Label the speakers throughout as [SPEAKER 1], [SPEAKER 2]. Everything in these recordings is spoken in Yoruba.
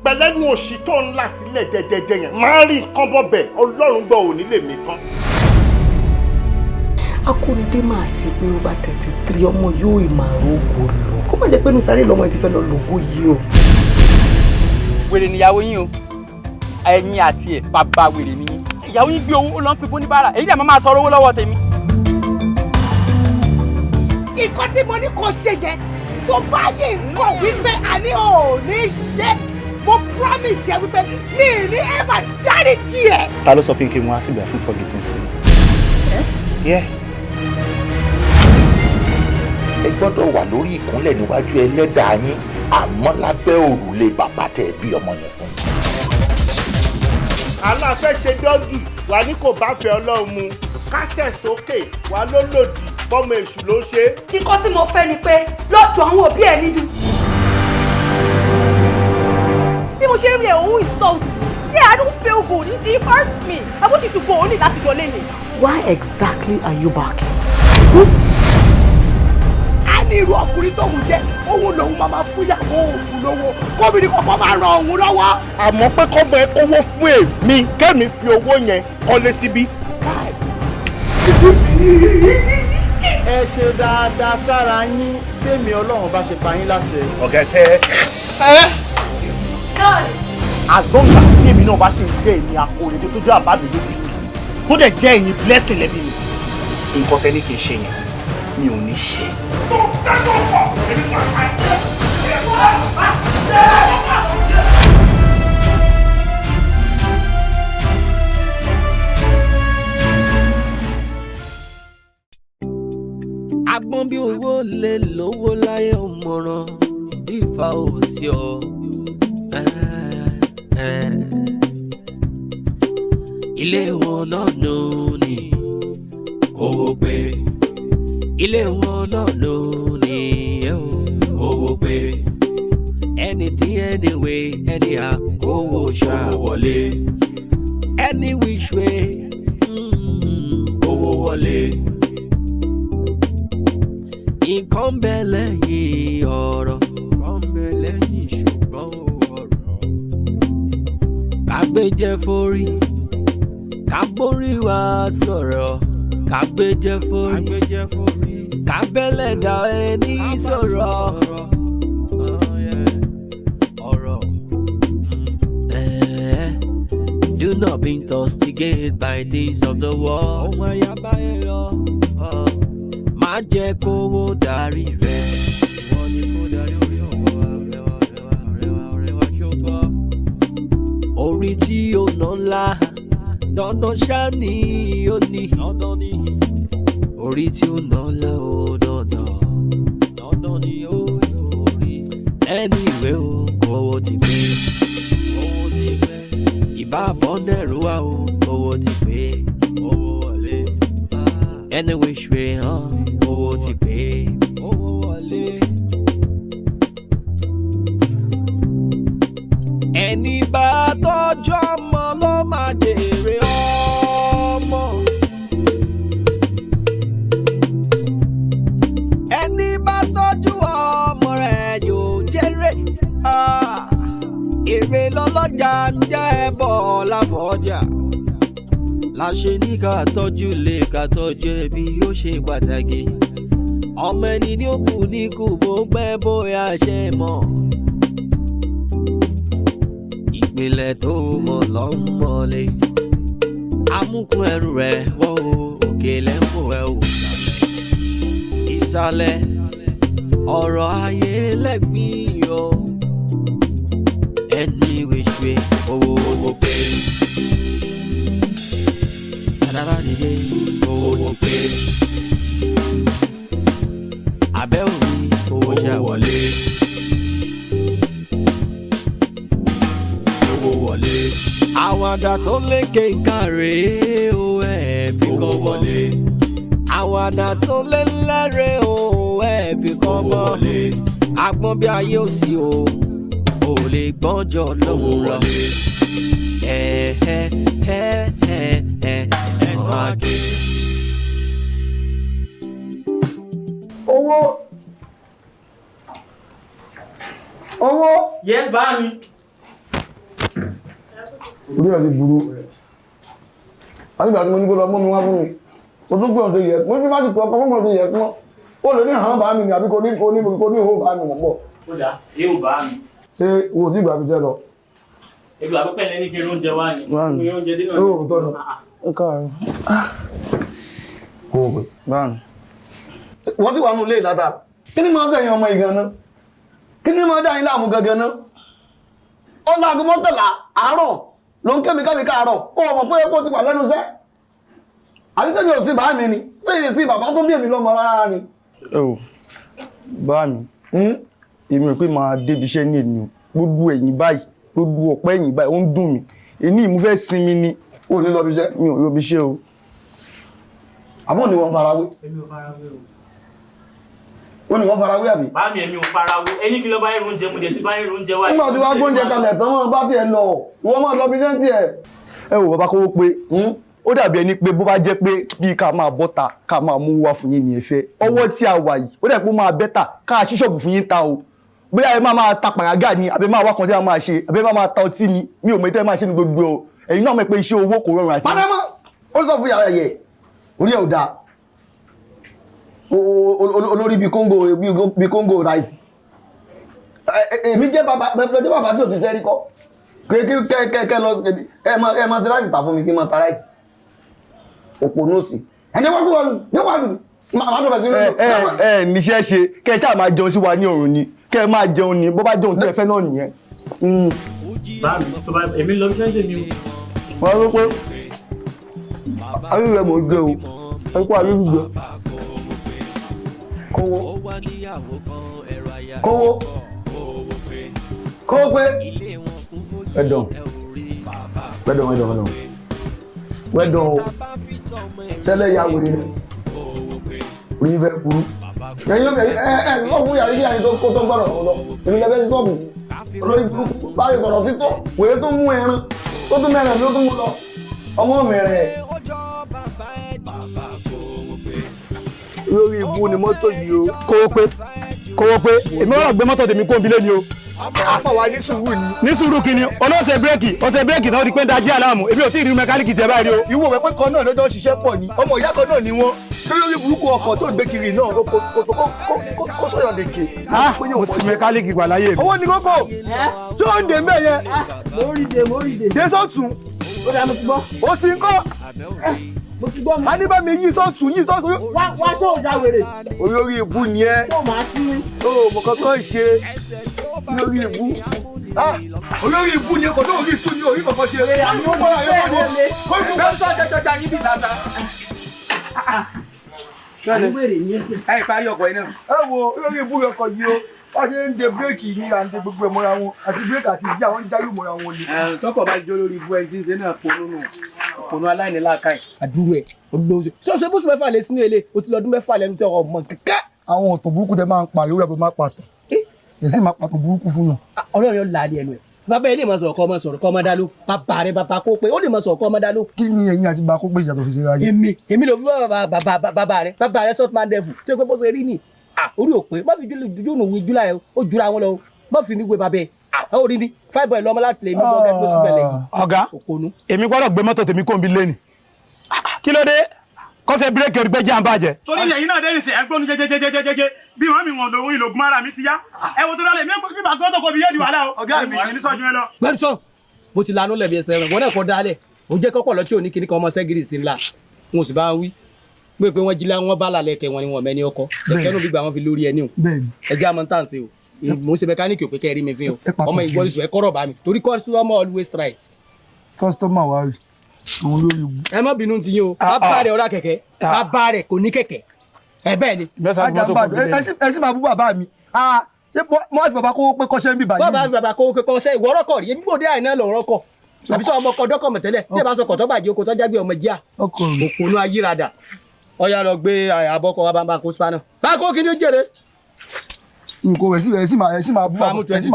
[SPEAKER 1] Pẹ̀lẹ́nu òṣì tó ń là sílẹ̀ dẹ́dẹ́dẹ́ yẹn máa ń rí nǹkan bọ́ bẹ̀. Ọlọ́run gbọ́, òní lè mi tán.
[SPEAKER 2] Akóredé máa ti pé over 33, ọmọ yóò ìmàrógò lò. Kó má jẹ́ pé nùsàlẹ̀ lọ́mọ ẹ ti fẹ́ lọ lògó yìí o.
[SPEAKER 3] Wèrè níyàwó yín o. Ẹ̀yin àti ẹ̀, bàbá wèrè nìyí. Ìyàwó yín gbé owó, ó lọ ń pín fún oníbàárà, èyí dẹ̀ máa tọrọ owó lọ́wọ́ tèmi.
[SPEAKER 4] Nǹkan tí mo ní kò ṣe yẹn, tó bá yẹ nǹkan wípé àní ò ní ṣe, mo promise ẹ wípé mi ì ní ever dáríjì ẹ.
[SPEAKER 5] Ta ló sọ fún yín kí n wá síbẹ̀ fún forgiveness? Yeah.
[SPEAKER 6] Ẹ gbọ́dọ̀ wà lórí ìkúnlẹ̀ níwájú ẹlẹ́dàá yín, àmọ́ lábẹ́ òrùlé bàbá tẹ́ ẹ bí ọmọ yẹn fún.
[SPEAKER 1] Aláfẹ́ ṣe doggy wà ní kò bá fẹ́ Ọlọ́run mu, kásẹ̀ sókè wà ló lòdì, bọ́mọ èṣù ló ṣe.
[SPEAKER 7] Kíkọ́ tí mo fẹ́ ni pé lọ́dọ̀ àwọn òbí ẹ̀ nídùú.
[SPEAKER 8] Bí mo ṣe ń rí ẹ, òun insult. Yeah, I don't feel good. It hurts me. I want you to go only láti lọ lẹ́yìn.
[SPEAKER 2] Why exactly are you barking?
[SPEAKER 4] A ní irú ọkùnrin tóun jẹ́, òun lòun máa fún ìyàwó òun lówó, kóbìnrin kọ̀ọ̀kan máa ràn òun lọ́wọ́.
[SPEAKER 1] Àmọ́ pé kọ́mọ ẹ kówó fún èmi, kẹ́mi fi owó yẹn kọ́lé síbí.
[SPEAKER 9] Ẹ ṣe dáadáa sára yín bẹ́ẹ̀mi Ọlọ́run bá ṣe pa yín láṣẹ.
[SPEAKER 1] Ọ̀gá ẹ tẹ́. As long as tí èmi náà bá ṣe ń jẹ́ èmi Akóredé tó jẹ́ àbá mi lóbi, tó dẹ̀ jẹ́ ẹ̀yin blessing lẹ́bí mi, nǹkan tẹ́ ní kí n ṣe yẹn, mi ò ní ṣe. Tó tẹ́tọ̀ fọ̀ èmi máa pa ẹ̀.
[SPEAKER 10] Agbọ́n bí owó lè lówó láyé, òmòràn bí ìfà ò sí ọ. Ilé wọn náà ló ní kówó pé, ilé wọn náà ló ní kówó pé, anything, anyway, anyhow, kówó ṣàwọlé, any which way, kówó wọlé. Nǹkan ń bẹ lẹ́yìn ọ̀rọ̀, nǹkan ń bẹ lẹ́yìn, ṣùgbọ́n ọ̀rọ̀ kàgbéjẹ́ forí, kábórí wa sọ̀rọ̀, kàgbéjẹ́ forí, kábẹ́lẹ̀ dá ẹni sọ̀rọ̀ ọ̀rọ̀. Do not be intoxicated by things of the world. Ohun ẹ̀yà báyẹn lọ. Má jẹ́ kówó darí rẹ̀. Ìwọ ni kó darí orí ọ̀wọ́ ọ̀rẹ́ wa, ọ̀rẹ́ wa, ọ̀rẹ́ wa, ọ̀rẹ́ wa, ṣó gbọ́. Orí tí ó ná ńlá, dandan ṣá ni ó ní. Dandan ni. Orí tí ó ná ńlá ó dandan. Dandan ni ó rí. Anyway o, owó ti pé. Owó ti pé. Ìbá bọ́ndẹ̀rù wa o, owó ti pé. Owó wọlé. Anyway ṣe hàn, owó ti pé. Owó wọlé. Ẹni bá tọ́jú ọmọ ló máa jèrè ọmọ. Ẹni bá tọ́jú ọmọ rẹ̀ yóò jèrè. Ah, èrè lọ́lọ́jà ń jẹ́ bọ̀ lábọ́jà. Láṣẹ ní ká tọ́jú lè ká tọ́jú ẹbí, ó ṣe pàtàkì. Ọmọ ẹni ní ó kù ní kù bó pẹ́ bóyá ṣe mọ̀. Ìpìlẹ̀ tó mọ̀ ló ń mọ̀lé. Amúkún ẹrù rẹ̀ wọ́ o, òkè lẹ́ńkò ẹ̀ ò ìsàlẹ̀. Ọ̀rọ̀ ayé lẹ́gbìn o. Ẹni wíṣwe owó ti pé. Tàdàbà dìde, owó ti pé. Abẹ́ òní owó ṣàwọlé. Owó wọlé. Àwàdà tó lékè nǹkan rèé o, ẹ̀ fi kọ́ wọlé. Àwàdà tó lé lẹ́rẹ̀ o, ẹ̀ fi kọ́ bọ́. Agbọ́n bí ayé ò sí o, ò lè gbọ́njọ lọ́wọ́ lọ. Ẹ ẹ ẹ ẹ ẹ sàn àjò.
[SPEAKER 11] Owó, owó.
[SPEAKER 3] Yes, bá mi.
[SPEAKER 11] Orí ẹ̀ ti burú. Àtìgbà tí mo ní kó lọ mọ́ mi wá fún mi. Mo tún pè ọ́n tó yẹ. Mo ní má ti pọ̀ ọkọ̀ fún tó yẹ fún ọ. Ó lè ní hàn bá mi ni àbí kò ní kò ní kò ní hó bá mi mọ̀ pọ̀.
[SPEAKER 12] Ó dà, yóò bá mi.
[SPEAKER 11] Ṣé wo ò tí gbà fi jẹ́ lọ?
[SPEAKER 12] Ebi àpẹpẹ lẹni kí oúnjẹ wá ni. Oúnjẹ dínà.
[SPEAKER 11] Ó tọ́ ni.
[SPEAKER 9] Ó káàárọ̀.
[SPEAKER 11] Kó o pè.
[SPEAKER 9] Báàmì.
[SPEAKER 11] Wọ́n sì wà nù ilé ìlàta. Kí ni máa ń sẹ̀yìn ọmọ ìgan náà? Kí ni máa dá yín láàmú gangan náà? Ó láago 11 àárọ̀ ló ń kémi kémi káàárọ̀. Ó mọ̀ pé epo ti wà lẹ́nu iṣẹ́. Àbí sẹ́mi ò sí bàá mi ni? Sẹ́yìn sí bàbá tó bí èmi lọ́mọ rárá ni?
[SPEAKER 9] Ẹ o, báàmì. Èmi rò pé màá débi iṣẹ́ ní ènìyàn. Gbogbo ẹ̀yìn báyìí, gbogbo ọ̀pẹ́ ẹ̀yìn báyìí, ó ń dùn mí. Èní mo fẹ́ sinmi ni.
[SPEAKER 11] O ò ní lọ bí iṣẹ́?
[SPEAKER 9] Mi ò lọ bí iṣẹ́ o.
[SPEAKER 11] Àbọ̀ ni wọ́n fara wé.
[SPEAKER 12] Èmi ò fara wé o.
[SPEAKER 11] Ó ní wọ́n fara wé àbí?
[SPEAKER 12] Bá mi èmi ò fara wé. Ẹni kí ló bá irun oúnjẹ mu dẹ̀ tí bá irun oúnjẹ wá.
[SPEAKER 11] Nígbà tí wàá gbóúnjẹ kalẹ̀ tán mọ́ bá tiẹ̀ lọ, ìwọ máa lọ bí iṣẹ́ tiẹ̀.
[SPEAKER 9] Ẹ wo bàbá kówó pé ó dàbí ẹni pé bó bá jẹ́ pé bí ká máa bọ́ta ká máa mú wá fún yín ní ẹ̀fẹ́. Ọwọ́ tí a wà yìí, ó dàbí pé ó máa bẹ́tà ká ṣí ṣọ́ọ̀bù fún yín ta o. Bóyá ẹ máa máa ta pàrágà ni, àbí máa wá kan tí a máa ṣe, àbí máa máa ta ọtí ni, mi ò mọ̀ tẹ́ máa ṣe ní gbogbo o. Ẹ̀yin náà mọ̀ pé iṣẹ́ owó kò rọrùn àti.
[SPEAKER 11] Pátámọ́, ó sọ fún yàrá ẹ̀yẹ, orí ẹ̀ ò dáa. Olórí bíi kóńgò bíi kóńgò ráìsì. Èmi jẹ́ bàbá tí ò ti sẹ́rí kọ́. Kẹ́kẹ́ lọ ẹ máa ṣe ráìsì tà fún mi kí n máa ta ráìsì. Òpònú sí. Ẹni wá kúrò ní wàá máa tó bẹ̀ sí.
[SPEAKER 9] Ẹ níṣẹ́ ṣe kẹ́ ẹ ṣáà máa jẹun sí wa ní ọ̀run ni kẹ́ ẹ máa jẹun ni bó bá jẹun tó ẹ fẹ́ náà nìyẹn.
[SPEAKER 12] Bá mi tó bá èmi lọ bí sẹ́ńtẹ̀ mi o.
[SPEAKER 9] Wọ́n rò pé ayé rẹ̀ mò ń gbé o, ẹ kó ayé gbígbẹ.
[SPEAKER 11] Kówó kówó kówó pé ẹdùn wẹ́dùn wẹ́dùn wẹ́dùn wẹ́dùn o ṣẹlẹ̀ ya wèrè ni orí fẹ́ burú ẹ̀yin ẹ ẹ sọ́ọ̀bù yàrá yíyá yín tó tó gbọ́dọ̀ lọ èmi lẹ́fẹ́ sọ́ọ̀bù olórí burúkú báyìí sọ̀rọ̀ títọ́ wèrè tó mú ẹran tó tún mẹ́rin ló tún mú lọ ọmọ mẹ́rin.
[SPEAKER 9] Lórí ibú ni mọ́tò yìí o.
[SPEAKER 3] Kówó pé èmi wọ́n gbé mọ́tò tèmi kó n bilé ni o.
[SPEAKER 9] Àfàwà ní sùúrù ni.
[SPEAKER 3] Ní sùúrù kí ni ọlọ́sẹ̀ bírèkì ọ̀sẹ̀ bírèkì náà ti pé ń dají àlámù èmi ò tí ì rí mẹkáníìkì tẹ báyìí o.
[SPEAKER 9] Ìwọ wẹ̀ pé kan náà lọ́jọ́ ṣiṣẹ́ pọ̀ ni ọmọ ìyá kan náà ni wọ́n lórí burúkú ọkọ̀ tó ń gbé kiri náà kó sọ̀yàn lèkè.
[SPEAKER 3] Mo sì mẹkáníìkì gbà láyé mi.
[SPEAKER 9] Owó ni kókó ṣé ó ń dè mẹ́ yẹn.
[SPEAKER 4] Mo rí de mo rí de.
[SPEAKER 9] Dé sọ́tún.
[SPEAKER 4] Ó dà mo ti gbọ́.
[SPEAKER 9] Ó sì ń kọ́.
[SPEAKER 4] Mo ti gbọ́ mi.
[SPEAKER 9] A ní bá mi yí sọ́tún yí sọ́tún.
[SPEAKER 4] Wá wá ṣó o já wèrè.
[SPEAKER 9] Olórí ibú ni ẹ.
[SPEAKER 4] Ṣé o máa sí mi?
[SPEAKER 9] O mọ̀ kankan ṣe olórí ibú. Olórí ibú ni kò tó orí ìtú ni orí kankan ṣe.
[SPEAKER 4] Àmì ó mọ̀ bẹ́ẹ̀ lé.
[SPEAKER 3] Ẹ parí ọkọ̀ yìí náà.
[SPEAKER 9] Ẹ wo olórí ibú ọkọ̀ yìí o. Wọ́n ṣe ń de bírèkì ní à ń de gbogbo ẹ̀ mọ́ra wọn àti bírèkì àti ìdí àwọn ń jáyò mọ́ra wọn ni.
[SPEAKER 3] Tọkọ̀ bá jó lórí ibú ẹni tí ń ṣe náà ponú nù ponú aláìní làákàyè.
[SPEAKER 2] Àdúró ẹ olóòṣè ṣọṣẹ bóṣù 6 lé sínú ilé o ti lọ ọdún 6 lẹ́nu tí ọmọ kẹkẹ.
[SPEAKER 9] Àwọn ọ̀tọ̀ burúkú tẹ máa ń pariwo rẹ̀ bó máa pàtàn èsì máa pàtàn burúkú fún yàn.
[SPEAKER 2] Ọlọ́run yóò láàlẹ́ ẹnu ẹ̀ bàbá ẹ lè máa sọ̀rọ̀ kọ́ ọmọ sọ̀rọ̀ kọ́ ọmọ dá ló bàbá rẹ bàbá kó pé ó lè máa sọ̀rọ̀ kọ́ ọmọ dá ló.
[SPEAKER 9] Kí ni ẹ̀yin àti bàbá kó pé ìyàtọ̀ fi ṣe ra yín.
[SPEAKER 2] Èmi ló fi wá bàbá rẹ bàbá rẹ salt man devil tó yẹ pé bó ṣe rí ni orí òpè má fi jóònù wí júlá ẹ ó jura wọn lọ má fi mi wé bàbá ẹ ó rí ni five boy lọmọ láti lè mú bọ́ gẹ́gẹ́ bó sì bẹ̀lẹ̀ yìí.
[SPEAKER 3] Ọ̀gá èmi gbọ́dọ̀ gbé mọ́tò tèmi kó n bí lé ni kí ló dé kọ́sẹ̀ bírèkì orí gbẹ́jẹ́ à ń bàjẹ́. Torí ẹ̀yin náà dẹ́rìn sí ẹgbónú jẹjẹjẹjẹjẹ bí màmí wọn lòun ìlògùn ara mi ti yá ẹ wo tó dálẹ̀ mi bí màá gbọ́dọ̀ kó bí yé di wàhálà o. Ọ̀gá mi ní sọ́jú ẹ lọ.
[SPEAKER 2] Gbẹ́rù sọ bó ti lanú lẹ̀bi ẹsẹ̀ rẹ̀ wọ́n náà kọ́ dálẹ̀ ó jẹ́ kọ́pọ̀ lọ́tí òní kíní kan ọmọ sẹ́gìrì sí ńlá wọn ò sì bá wí pé pé wọ́n jí lá wọ́n bá lálẹ́ kẹ wọn ni wọ́n mẹ́ni ọkọ ẹ̀kẹ́ nù gbígbà wọn fi lórí ẹni o ẹjẹ́ àmọ́ tá à ń ṣe o mò ń ṣe mẹkáníìkì òpè kẹrin mi fi o ọmọ ìwọ ìṣù ẹ kọ́rọ̀ bá mi torí customer always right.
[SPEAKER 9] Customer wa rí òun lórí ibú.
[SPEAKER 2] Ẹ má bínú ti yín o bàbá rẹ̀ ọ̀rá kẹ̀kẹ́ bàbá rẹ̀ kò ní kẹ̀kẹ́ ẹ bẹ́ẹ̀ ni.
[SPEAKER 9] Ẹ sì máa bú bàbá mi ṣé mo á fi bàbá kówó pé kọ́ṣẹ́ ń bì báyìí.
[SPEAKER 2] Bàbá fi bàbá kówó pé kọ́ṣẹ́ ìwọ ọ̀rọ̀kọ̀ rí ebi bòde àìná lọ ọ̀rọ̀kọ̀ àbí sọ ọmọ ọkọ̀ dọ́kọ̀ mọ̀tẹ́lẹ̀ tí ẹ bá sọ kọ̀tọ́ bàjẹ́ oko tọ́jà gbé ọmọ jíà òpònú ayírada ọyá lọ gbé abọ́kọ̀ wa bá ń bá kó spanner bá kó kí ni ó jèrè.
[SPEAKER 9] Nǹkan ẹ̀ sì máa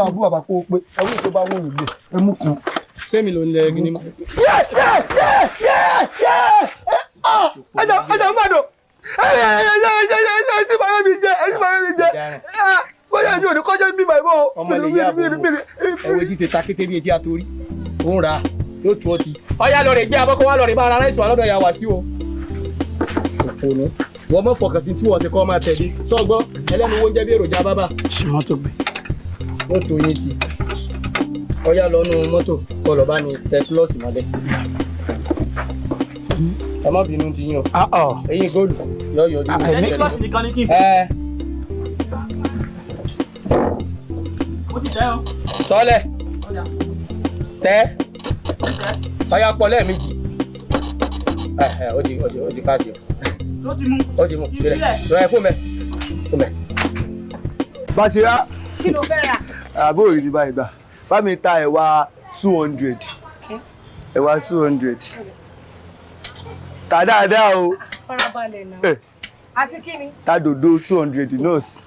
[SPEAKER 9] bú bàbá kówó pé ẹwú tó bá wọ̀nyí lé ẹ mú kan.
[SPEAKER 2] Sẹ́mi ló ń lẹ gíní mú.
[SPEAKER 9] Yé yé yé yé yé ẹ̀dọ̀ ẹ̀dọ̀ mbàdàn ẹ̀ ẹ̀ ẹ̀ ẹ̀ ẹ̀ sì máa mi jẹ ẹ̀ sì máa mi jẹ bóyá mi ò ní kọjá mi bàbá o.
[SPEAKER 2] Ọmọ lè yá àbò ẹ̀wẹ̀ tí ṣe ta kété bí etí àtòrí ó ń ra. Yóò tu ọtí. Ọyá lọ rè jẹ́ abọ́kọ́ wá lọ rè bá ara ráìsì wà lọ́dọ̀ ìyá wá sí o. Òpònú. Wọ́n mọ̀ fọkàn sí tí wọ́n ti kọ́ máa tẹ̀lé. Sọ́gbọ́ ẹlẹ́nu wo ń jẹ́ bí èròjà bábà.
[SPEAKER 3] Ṣé mọ́tò gbé?
[SPEAKER 2] Mọ́tò yín ti. Ọyá lọ nú mọ́tò kọ́ lọ bá ní tẹ klọ́ọ̀sì mọ́lẹ̀. Ẹ má bínú ti yín o. Eyín góòlù yọ yọjú.
[SPEAKER 3] Ẹni klọ́ọ̀sì nìkan ní kí n fi. Ó ti tẹ́ o.
[SPEAKER 2] Sọ́lẹ̀ tẹ́ ọyá pọ̀ lẹ́ẹ̀mejì. Ó ti paasi o.
[SPEAKER 3] Ó ti mú.
[SPEAKER 2] Ó ti mú. Ìrọ̀ ẹ̀ kó mẹ́. Kó mẹ́.
[SPEAKER 9] Bàṣírá.
[SPEAKER 4] Kí ló fẹ́ rà?
[SPEAKER 9] Àbúrò yìí báyìí gbà. Bá mi ta ẹ̀wà 200. Ẹ̀wà 200. Ta dáadáa o.
[SPEAKER 4] Farabalẹ̀ náà. Àti kí ni?
[SPEAKER 9] Ta dòdò 200 nọ́ọ̀sì.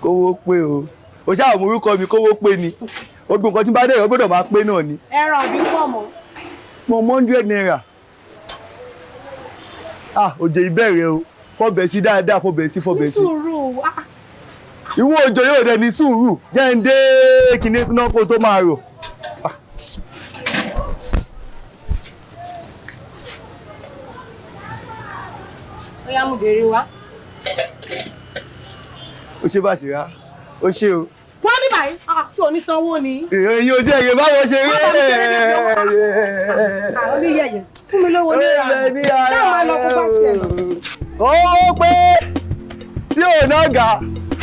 [SPEAKER 9] Kówó pé o. O ṣáà mú orúkọ mi kówó pé ni. Gbogbo nǹkan tí bá dé ìwọ gbọ́dọ̀ máa pé náà ni.
[SPEAKER 4] Ẹran àbí pọ̀ mọ́?
[SPEAKER 9] Mo mọ 100 naira. Ah, òjò ìbẹ̀rẹ̀ o. Fọbẹ̀ sí dáadáa, fọbẹ̀ sí, fọbẹ̀ sí.
[SPEAKER 4] Ní sùúrù.
[SPEAKER 9] Ìwọ òjò yóò dẹ ní sùúrù. Jẹ́ ń dé kinní náà kó tó máa rò.
[SPEAKER 4] Ó yá mú dèrè wá.
[SPEAKER 9] O ṣe Bàṣírá, o ṣe o.
[SPEAKER 4] Wọ́n bí báyìí, tí ò ní sanwó ni.
[SPEAKER 9] Èyí ò tí ẹ̀yẹ báwo ṣe rí.
[SPEAKER 4] Àwọn oníyẹ̀yẹ̀ fún mi lówó náírà. Ṣé àwọn máa lọ kó bá tiẹ̀ lọ?
[SPEAKER 9] Ó pé tí ò náà ga,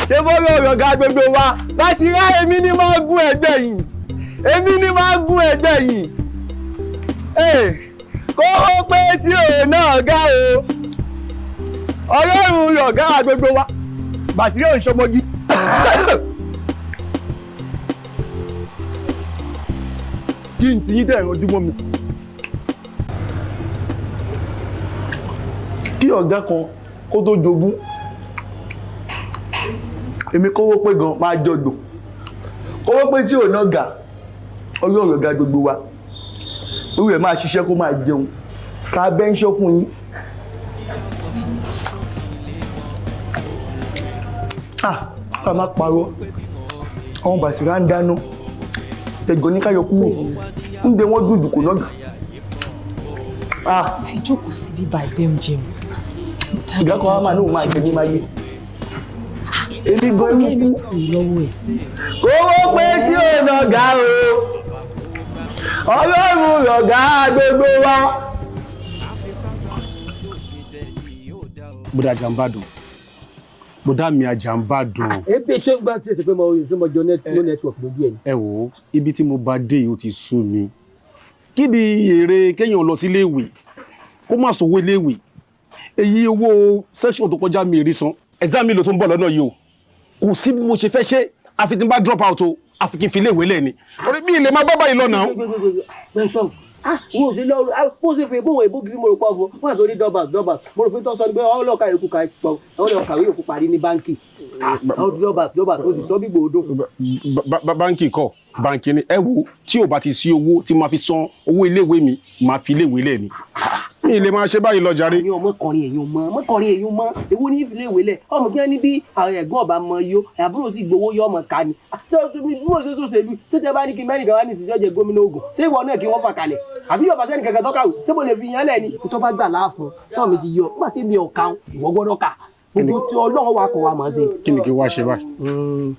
[SPEAKER 9] ṣé bọ́lá ọ̀rọ̀ ga gbogbo wa? Bàṣírá èmi ni máa gún ẹgbẹ́ yìí. Èmi ni máa gún ẹgbẹ́ yìí. Kó ó pé tí ò náà ga o. Ọlọ́run lọ̀gá gbogbo wa. Bàṣírá ò ń ṣọmọgí. Kí n ti yín dẹ̀ rànjú mọ́ mi. Kí ọ̀gá kan kó tó jogún, èmi kówó pé gan máa jọgbò. Kówó pé tí ò náà gà, Ọlọ́run ọ̀gá gbogbo wa. Orí ẹ̀ máa ṣiṣẹ́ kó máa jẹun. Ká bẹ́ńṣọ́ fún yín. Ah, ká má parọ́. Àwọn Bàṣírá ń dáná. Ẹ̀gọ́ ní káyọ̀ kúrò ń de wọ́n dùn dùkò náà gà.
[SPEAKER 13] Fi jókòó sí bíbá ìdẹ́hùn jẹun.
[SPEAKER 9] Ìgbà kan wá máa ní òun máa jẹ ní máa yé. Èmi gan ní kú.
[SPEAKER 13] Lọ́wọ́ ẹ̀.
[SPEAKER 9] Kówó pé tí ò nà ga o. Ọlọ́run lọ̀gá gbogbo wa.
[SPEAKER 3] Bùdá Jàǹbàdàn. Bùdá mi Àjàǹbàdàn.
[SPEAKER 2] Ebi ṣé ń gbà tí èsì pé mo jọ no network lójú ẹ ni.
[SPEAKER 3] Ẹ wò ó, ibi tí mo bá dé yìí ó ti sú mi. Kí ni èrè kéèyàn lọ sí iléèwé kó má sọ̀wọ́ iléèwé? Èyí owó section tó kọjá mi rí san. Exam mi ló tó ń bọ̀ lọ́nà yìí o. Kò sí bí mo ṣe fẹ́ ṣe, àfi tí n bá drop out o, àfi kí n fi iléèwé lẹ̀ ni. Orí mi lè máa bá báyìí lọ́nà.
[SPEAKER 2] Wo ṣe lọ bó ṣe fẹ́ bóun èbó gidi mo rò pọ̀ fún wọn àti oní dọ́bà dọ́bà mo rò pé tó sọ ni pé ọlọ́ọ̀ka yòókù ká pọ̀ ọlọ́ọ̀kàwé yòókù parí ní báńkì dọ́bà dọ́bà ó sì sọ bí gbòódò.
[SPEAKER 3] Báńkì kọ́ báńkì ni ẹ wo tí ò bá ti sí owó tí máa fi san owó iléèwé mi máa fi iléèwé lẹ̀ ni. Mi lè máa ṣe báyìí lọ jàre.
[SPEAKER 2] Ẹ̀yin ọmọkùnrin èyàn mọ ọmọkùnrin èyàn mọ èwo ní ìfilé ìwé lẹ̀ ọmọ kí wọ́n ní bí ẹ̀gbọ́n ọba mọ yó àbúrò sì gbowó yọ ọmọ ká ni. Bí mo ṣe sòṣèlú ṣé tẹ bá ní kí mẹ́rin wá ní ìsìnjọ́ jẹ gómìnà Ògùn ṣé ìwọ náà kí wọ́n fà kalẹ̀ àbí yọ̀bá sẹ́ni kankan tó kàwé ṣé mo lè fi yan lẹ̀ ni. Tó bá gbà láàfún sọ mi ti yọ nígbà tí mi ò ka ìwọ gbọ́dọ̀ kà gbogbo tí Ọlọ́run wa kọ̀ wa mọ̀ ṣe.
[SPEAKER 3] Kí ni kí wá ṣe báyìí.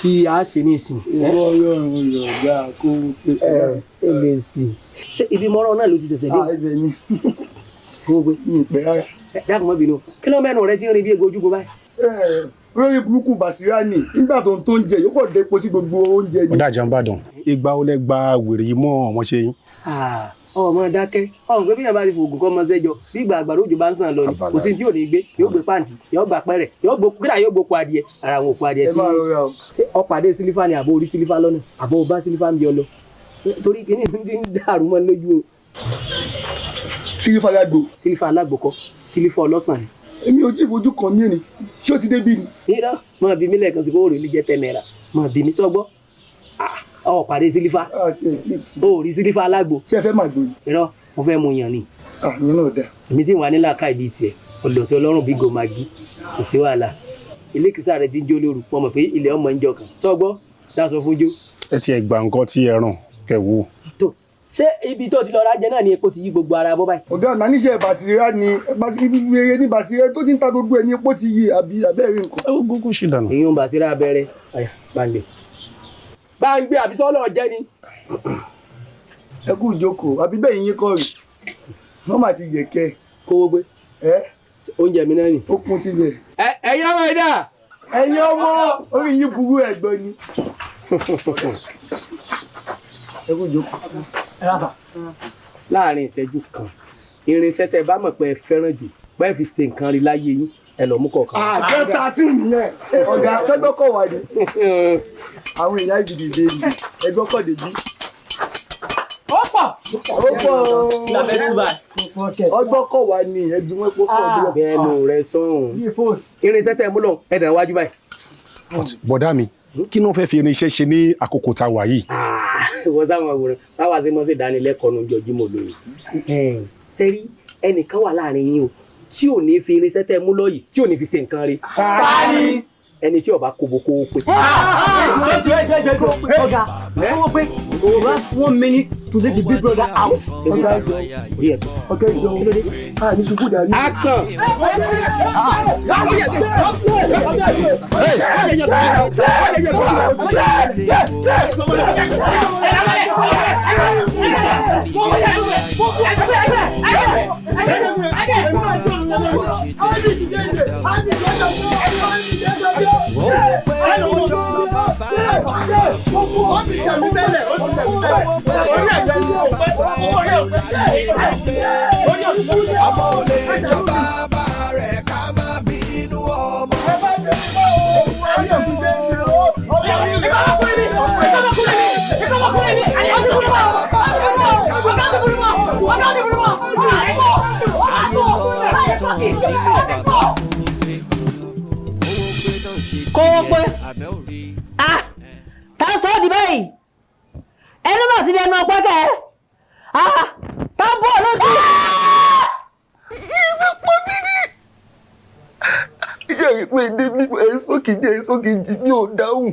[SPEAKER 2] Tí a ṣe ní ìsìn.
[SPEAKER 9] Ọlọ́run lọ̀gá kó pé.
[SPEAKER 2] Ẹ lè sì. Ṣé ibi mọ́rọ́ náà ló ti ṣẹ̀ṣẹ̀ dé?
[SPEAKER 9] Ibẹ̀ ni.
[SPEAKER 2] Gbogbo.
[SPEAKER 9] Mi ì pẹ́ rárá.
[SPEAKER 2] Dákun má bínú. Kí ló mẹ́nu rẹ ti ń rin bí egbò ojúgun báyìí?
[SPEAKER 9] Lórí burúkú Bàṣírá ni nígbà tó ń tó ń jẹ yóò kọ̀ dépo sí gbogbo oúnjẹ ni.
[SPEAKER 3] Bùdá Àjàǹbàdàn, ìgbà wo lẹ gba wèrè yìí mọ́ ọmọ ṣe yín?
[SPEAKER 2] Ọmọ dákẹ́ ọmọ pé bí yẹn bá ti fògùn kọ́ ọmọ sẹ́jọ bí ìgbà àgbàdo òjò bá ń sàn lọ ni kò sí tí ò ní gbé yóò gbé pàǹtí yóò gbà pẹ́rẹ̀ yóò gbó kódà yóò gbópo adìẹ ara àwọn òkú adìẹ tí ṣé ọ̀pàdé sílífà ni àbó orí sílífà lọ́nà àbó bá sílífà ń bí ọ lọ torí kíní ti ń dàrú mọ́ lójú o.
[SPEAKER 9] Sílífà alágbo.
[SPEAKER 2] Sílífà alágbo kọ́ sílífà ọlọ́sàn ni.
[SPEAKER 9] Èmi ò tí ì fojú kan mí ni ṣé ó ti débi ni.
[SPEAKER 2] Irọ́ máa bí mi lẹ́ẹ̀kan sí kó rò lè jẹ́ 10 naira máa bí mi sọ́gbọ́ ọ pàdé sílífà o rí sílífà alágbo.
[SPEAKER 9] Ṣé ẹ fẹ́ máa gbòòrò.
[SPEAKER 2] Irọ́ mo fẹ́ mu yàn ni.
[SPEAKER 9] Ìyẹn náà dáa.
[SPEAKER 2] Èmi tí ń wà nílà ká ibi tiẹ̀ ọ̀dọ̀sẹ̀ ọlọ́run bí gòmàgì kò sí wàhálà ilé kìsà rẹ ti ń jó lóru mo mọ̀ pé ilẹ̀ ọmọ ń jọ kan sọ́gbọ́ dáṣọ fún jó.
[SPEAKER 3] Ẹ tiẹ̀ gba nǹkan tí ẹ ràn kẹ wò.
[SPEAKER 2] Tó Ṣé ibi tó ti lọ rájẹ náà ni epo ti yí gbogbo ara bọ́ báyìí.
[SPEAKER 11] Ọ̀gá àná níṣẹ́ Bàṣírá ni Bàṣírá ní Bàṣírá tó ti ń ta gbogbo ẹ̀ ní epo ti yí àbí abẹ́rẹ́ nǹkan.
[SPEAKER 5] Ẹ gbogbo ṣì dànù.
[SPEAKER 2] Èyí ń Bàṣírá abẹ́rẹ́ ọ̀yà gbàǹgbé. Gbàǹgbé àbí sọ́lọ̀ jẹ́ ni.
[SPEAKER 11] Ẹ kú ìjókòó àbí bẹ́ẹ̀ yín kọ́ rè wọ́n mà ti yẹ̀kẹ́.
[SPEAKER 2] Kówó gbé. Oúnjẹ mi náà ni.
[SPEAKER 11] Ó kún síbẹ̀.
[SPEAKER 2] Ẹ̀yin ọmọ ẹ̀dá.
[SPEAKER 11] Ẹ̀yin ọmọ orí yín burú ẹ̀gbọ́n ni. Ẹ kú ìjókòó.
[SPEAKER 2] Láàárín ìṣẹ́jú kan irinṣẹ́ tẹ́ bá mọ̀ pé ẹ fẹ́ràn jù bẹ́ẹ̀ fi ṣe nǹkan rí láyé yín ẹ lọ mú kọ̀ọ̀kan.
[SPEAKER 11] Àjọ 13 nìyẹn ọ̀gá tẹ́gbọ́kọ̀ wà ní. Àwọn èèyàn ìdìdì dé ni ẹgbọ́kọ̀ dèbí.
[SPEAKER 4] Ó pọ̀.
[SPEAKER 11] Ó pọ̀ ọgbọ́kọ̀ wà ní ẹbí wọn pọ̀ pọ̀.
[SPEAKER 2] Bẹ́ẹ̀nu rẹ sọ̀hún irinṣẹ́ tẹ́ mú lọ ẹ dàn wájú báyìí.
[SPEAKER 5] Bọ̀dá mi kí ni wọ́n fẹ́ fi irinṣẹ́ ṣe ní àkókò tá a wà yìí.
[SPEAKER 2] Wọ́n sáwọn àwòrán báwa ṣe mọ́ sí ìdánilẹ́kọ̀ọ́ nu jọjú mọ́ lónìí. Sẹ́rí ẹnìkan wà láàrin yín o tí ò ní fi irinṣẹ́ tẹ́ mú lọ yìí tí ò ní fi ṣe nǹkan rí.
[SPEAKER 3] Tani.
[SPEAKER 2] Ẹni tí ó bá kóbo kó o pè.
[SPEAKER 14] Ọ̀gá kówó pé you have 1 minute to leave the big brother house.
[SPEAKER 11] Ọ̀gá ìjọ a ní ṣubú dàrí.
[SPEAKER 2] Action.
[SPEAKER 10] Ọmọ ò lè jọ bàbá rẹ̀ ká má bínú ọmọ.
[SPEAKER 15] Kówó pé tá a sọ ọ́ di báyìí ẹnu náà ti dẹnu ọpẹ́ kẹ́ tá a bọ̀ lójú.
[SPEAKER 9] Ìyá rẹ̀ pé èdè mi ẹ̀sọ́ kìí ẹ̀sọ́ kìí mi ò dáhùn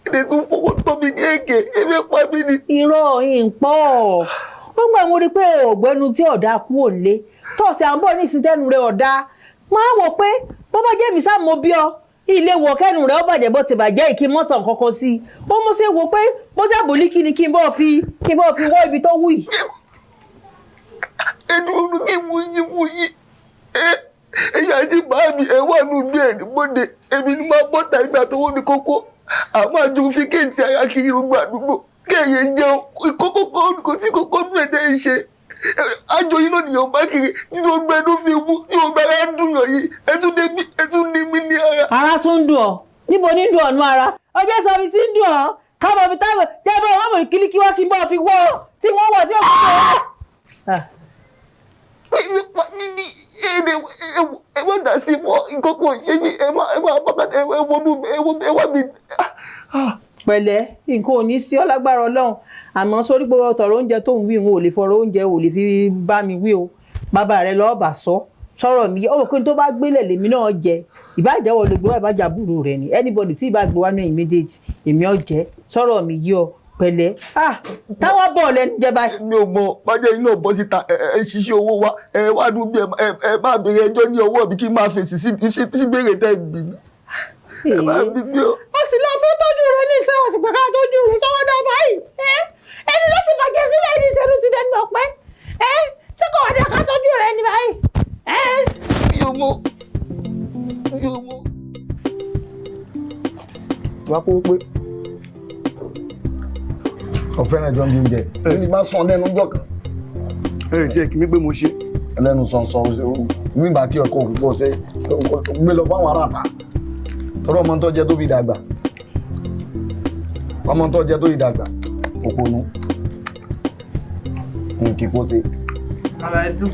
[SPEAKER 9] èdè tún fọwọ́ tọ́ mi ní èké èmi pa mí ni.
[SPEAKER 15] Irọ́ ìpọ́ wọ́n gbà wọ́n rí pé ògbẹ́nu tí ọ̀dà kú ò lé tọ́sí à ń bọ̀ ní ìsìntẹ́nu rẹ̀ ọ̀dà máa wọ̀ pé bó bá jẹ́ mi sá mo bí ọ ilé wọ kẹ́nu rẹ̀ ó bàjẹ́ bó ti bàjẹ́ ìkí mọ́sàn kankan sí i ó mú sí wo pé bó jẹ́ bòlíkì ni kí n bọ́ fi wọ́ ibi tó wù yìí.
[SPEAKER 9] Ẹnu ọdún kí mo yí mo yí ẹyà àti bàá mi ẹ wà nù bí ẹ nígbòde èmi ni máa bọ́ tàbí àtọwọ́ mi kókó àmọ́ àjò fi kéèntì ara kiri gbogbo àdúgbò kẹ̀yẹ jẹun ìkókó kan kò sí kókó nù ẹ̀dẹ́ ẹ̀ ṣe àjò yìí náà nìyẹn bá kiri nínú ọgbẹ ẹnu fi mú ní ọgbẹ ara ń dùn yàn yìí ẹtún débi ẹtún ní mí ní ara.
[SPEAKER 15] Ara tún ń dùn ọ́ níbo ní dùn ọ́ nú ara ọjọ́ sọ mi ti ń dùn ọ́ kábọ̀ mi táwọn jẹ́ bọ́ wọn mọ̀ kílíkí wá kí n bọ́ fi wọ́ ọ tí wọ́n wọ̀ tí ò
[SPEAKER 9] kọ́ ẹ má dà sí mọ́ ìkókò èmi ẹ má bàbá ẹ wọnú ẹ wá mi.
[SPEAKER 15] Pẹ̀lẹ́ nǹkan ò ní sí ọ lágbára Ọlọ́run àmọ́ sórí gbogbo tọ̀rọ̀ oúnjẹ tó ń wí n ò lè fọ̀rọ̀ oúnjẹ ò lè fi bá mi wí o bàbá rẹ lọ́ọ́ bà sọ sọ̀rọ̀ mi ọmọ pé tó bá gbélé lèmi náà jẹ ìbájẹ́wọ̀ lè gbé wá ìbájà àbúrò rẹ ni anybody tí ìbá gbé wá ní ẹ̀yìn méjèèjì èmi ò jẹ sọ̀rọ̀ mi yí ọ pẹ̀lẹ́ táwọn bọ̀ lẹ́nu jẹ báyìí.
[SPEAKER 9] Mi ò mọ bájẹ́ iná bọ́ síta ẹ ṣiṣẹ́ owó wa ẹ wá dùn bí ẹ bá béèrè ẹjọ́ ní ọwọ́ mi kí n máa fèsì sí béèrè tẹ́ ẹ bì mí. Ẹ bá bí mi o.
[SPEAKER 15] Ó sì lọ fún tọ́jú rẹ ní ìṣe òsì pẹ̀lú tọ́jú rẹ sọ́wọ́ náà báyìí ẹni ló ti bàjẹ́ sílẹ̀ ní ìtẹnu ti dẹnu ọ̀pẹ́ tí kò wá ní ọ̀ká tọ́jú rẹ ní báyìí.
[SPEAKER 9] Mi ò mọ mi ò mọ.
[SPEAKER 11] Wá kó pé ọ̀fẹ́ náà jọ ń bí oúnjẹ ní bá sàn lẹ́nu ọjọ́ kan.
[SPEAKER 3] Ẹ ṣe kí mi pé mo ṣe.
[SPEAKER 11] Ẹlẹ́nu sọ̀nsọ̀ nígbà kí ọkọ̀ òkú ṣe gbé lọ fáwọn aráàta tọrọ ọmọ tó jẹ tó fi dàgbà ọmọ tó jẹ tó fi dàgbà òpònú nkì kó ṣe.
[SPEAKER 12] Ara ẹ dùn.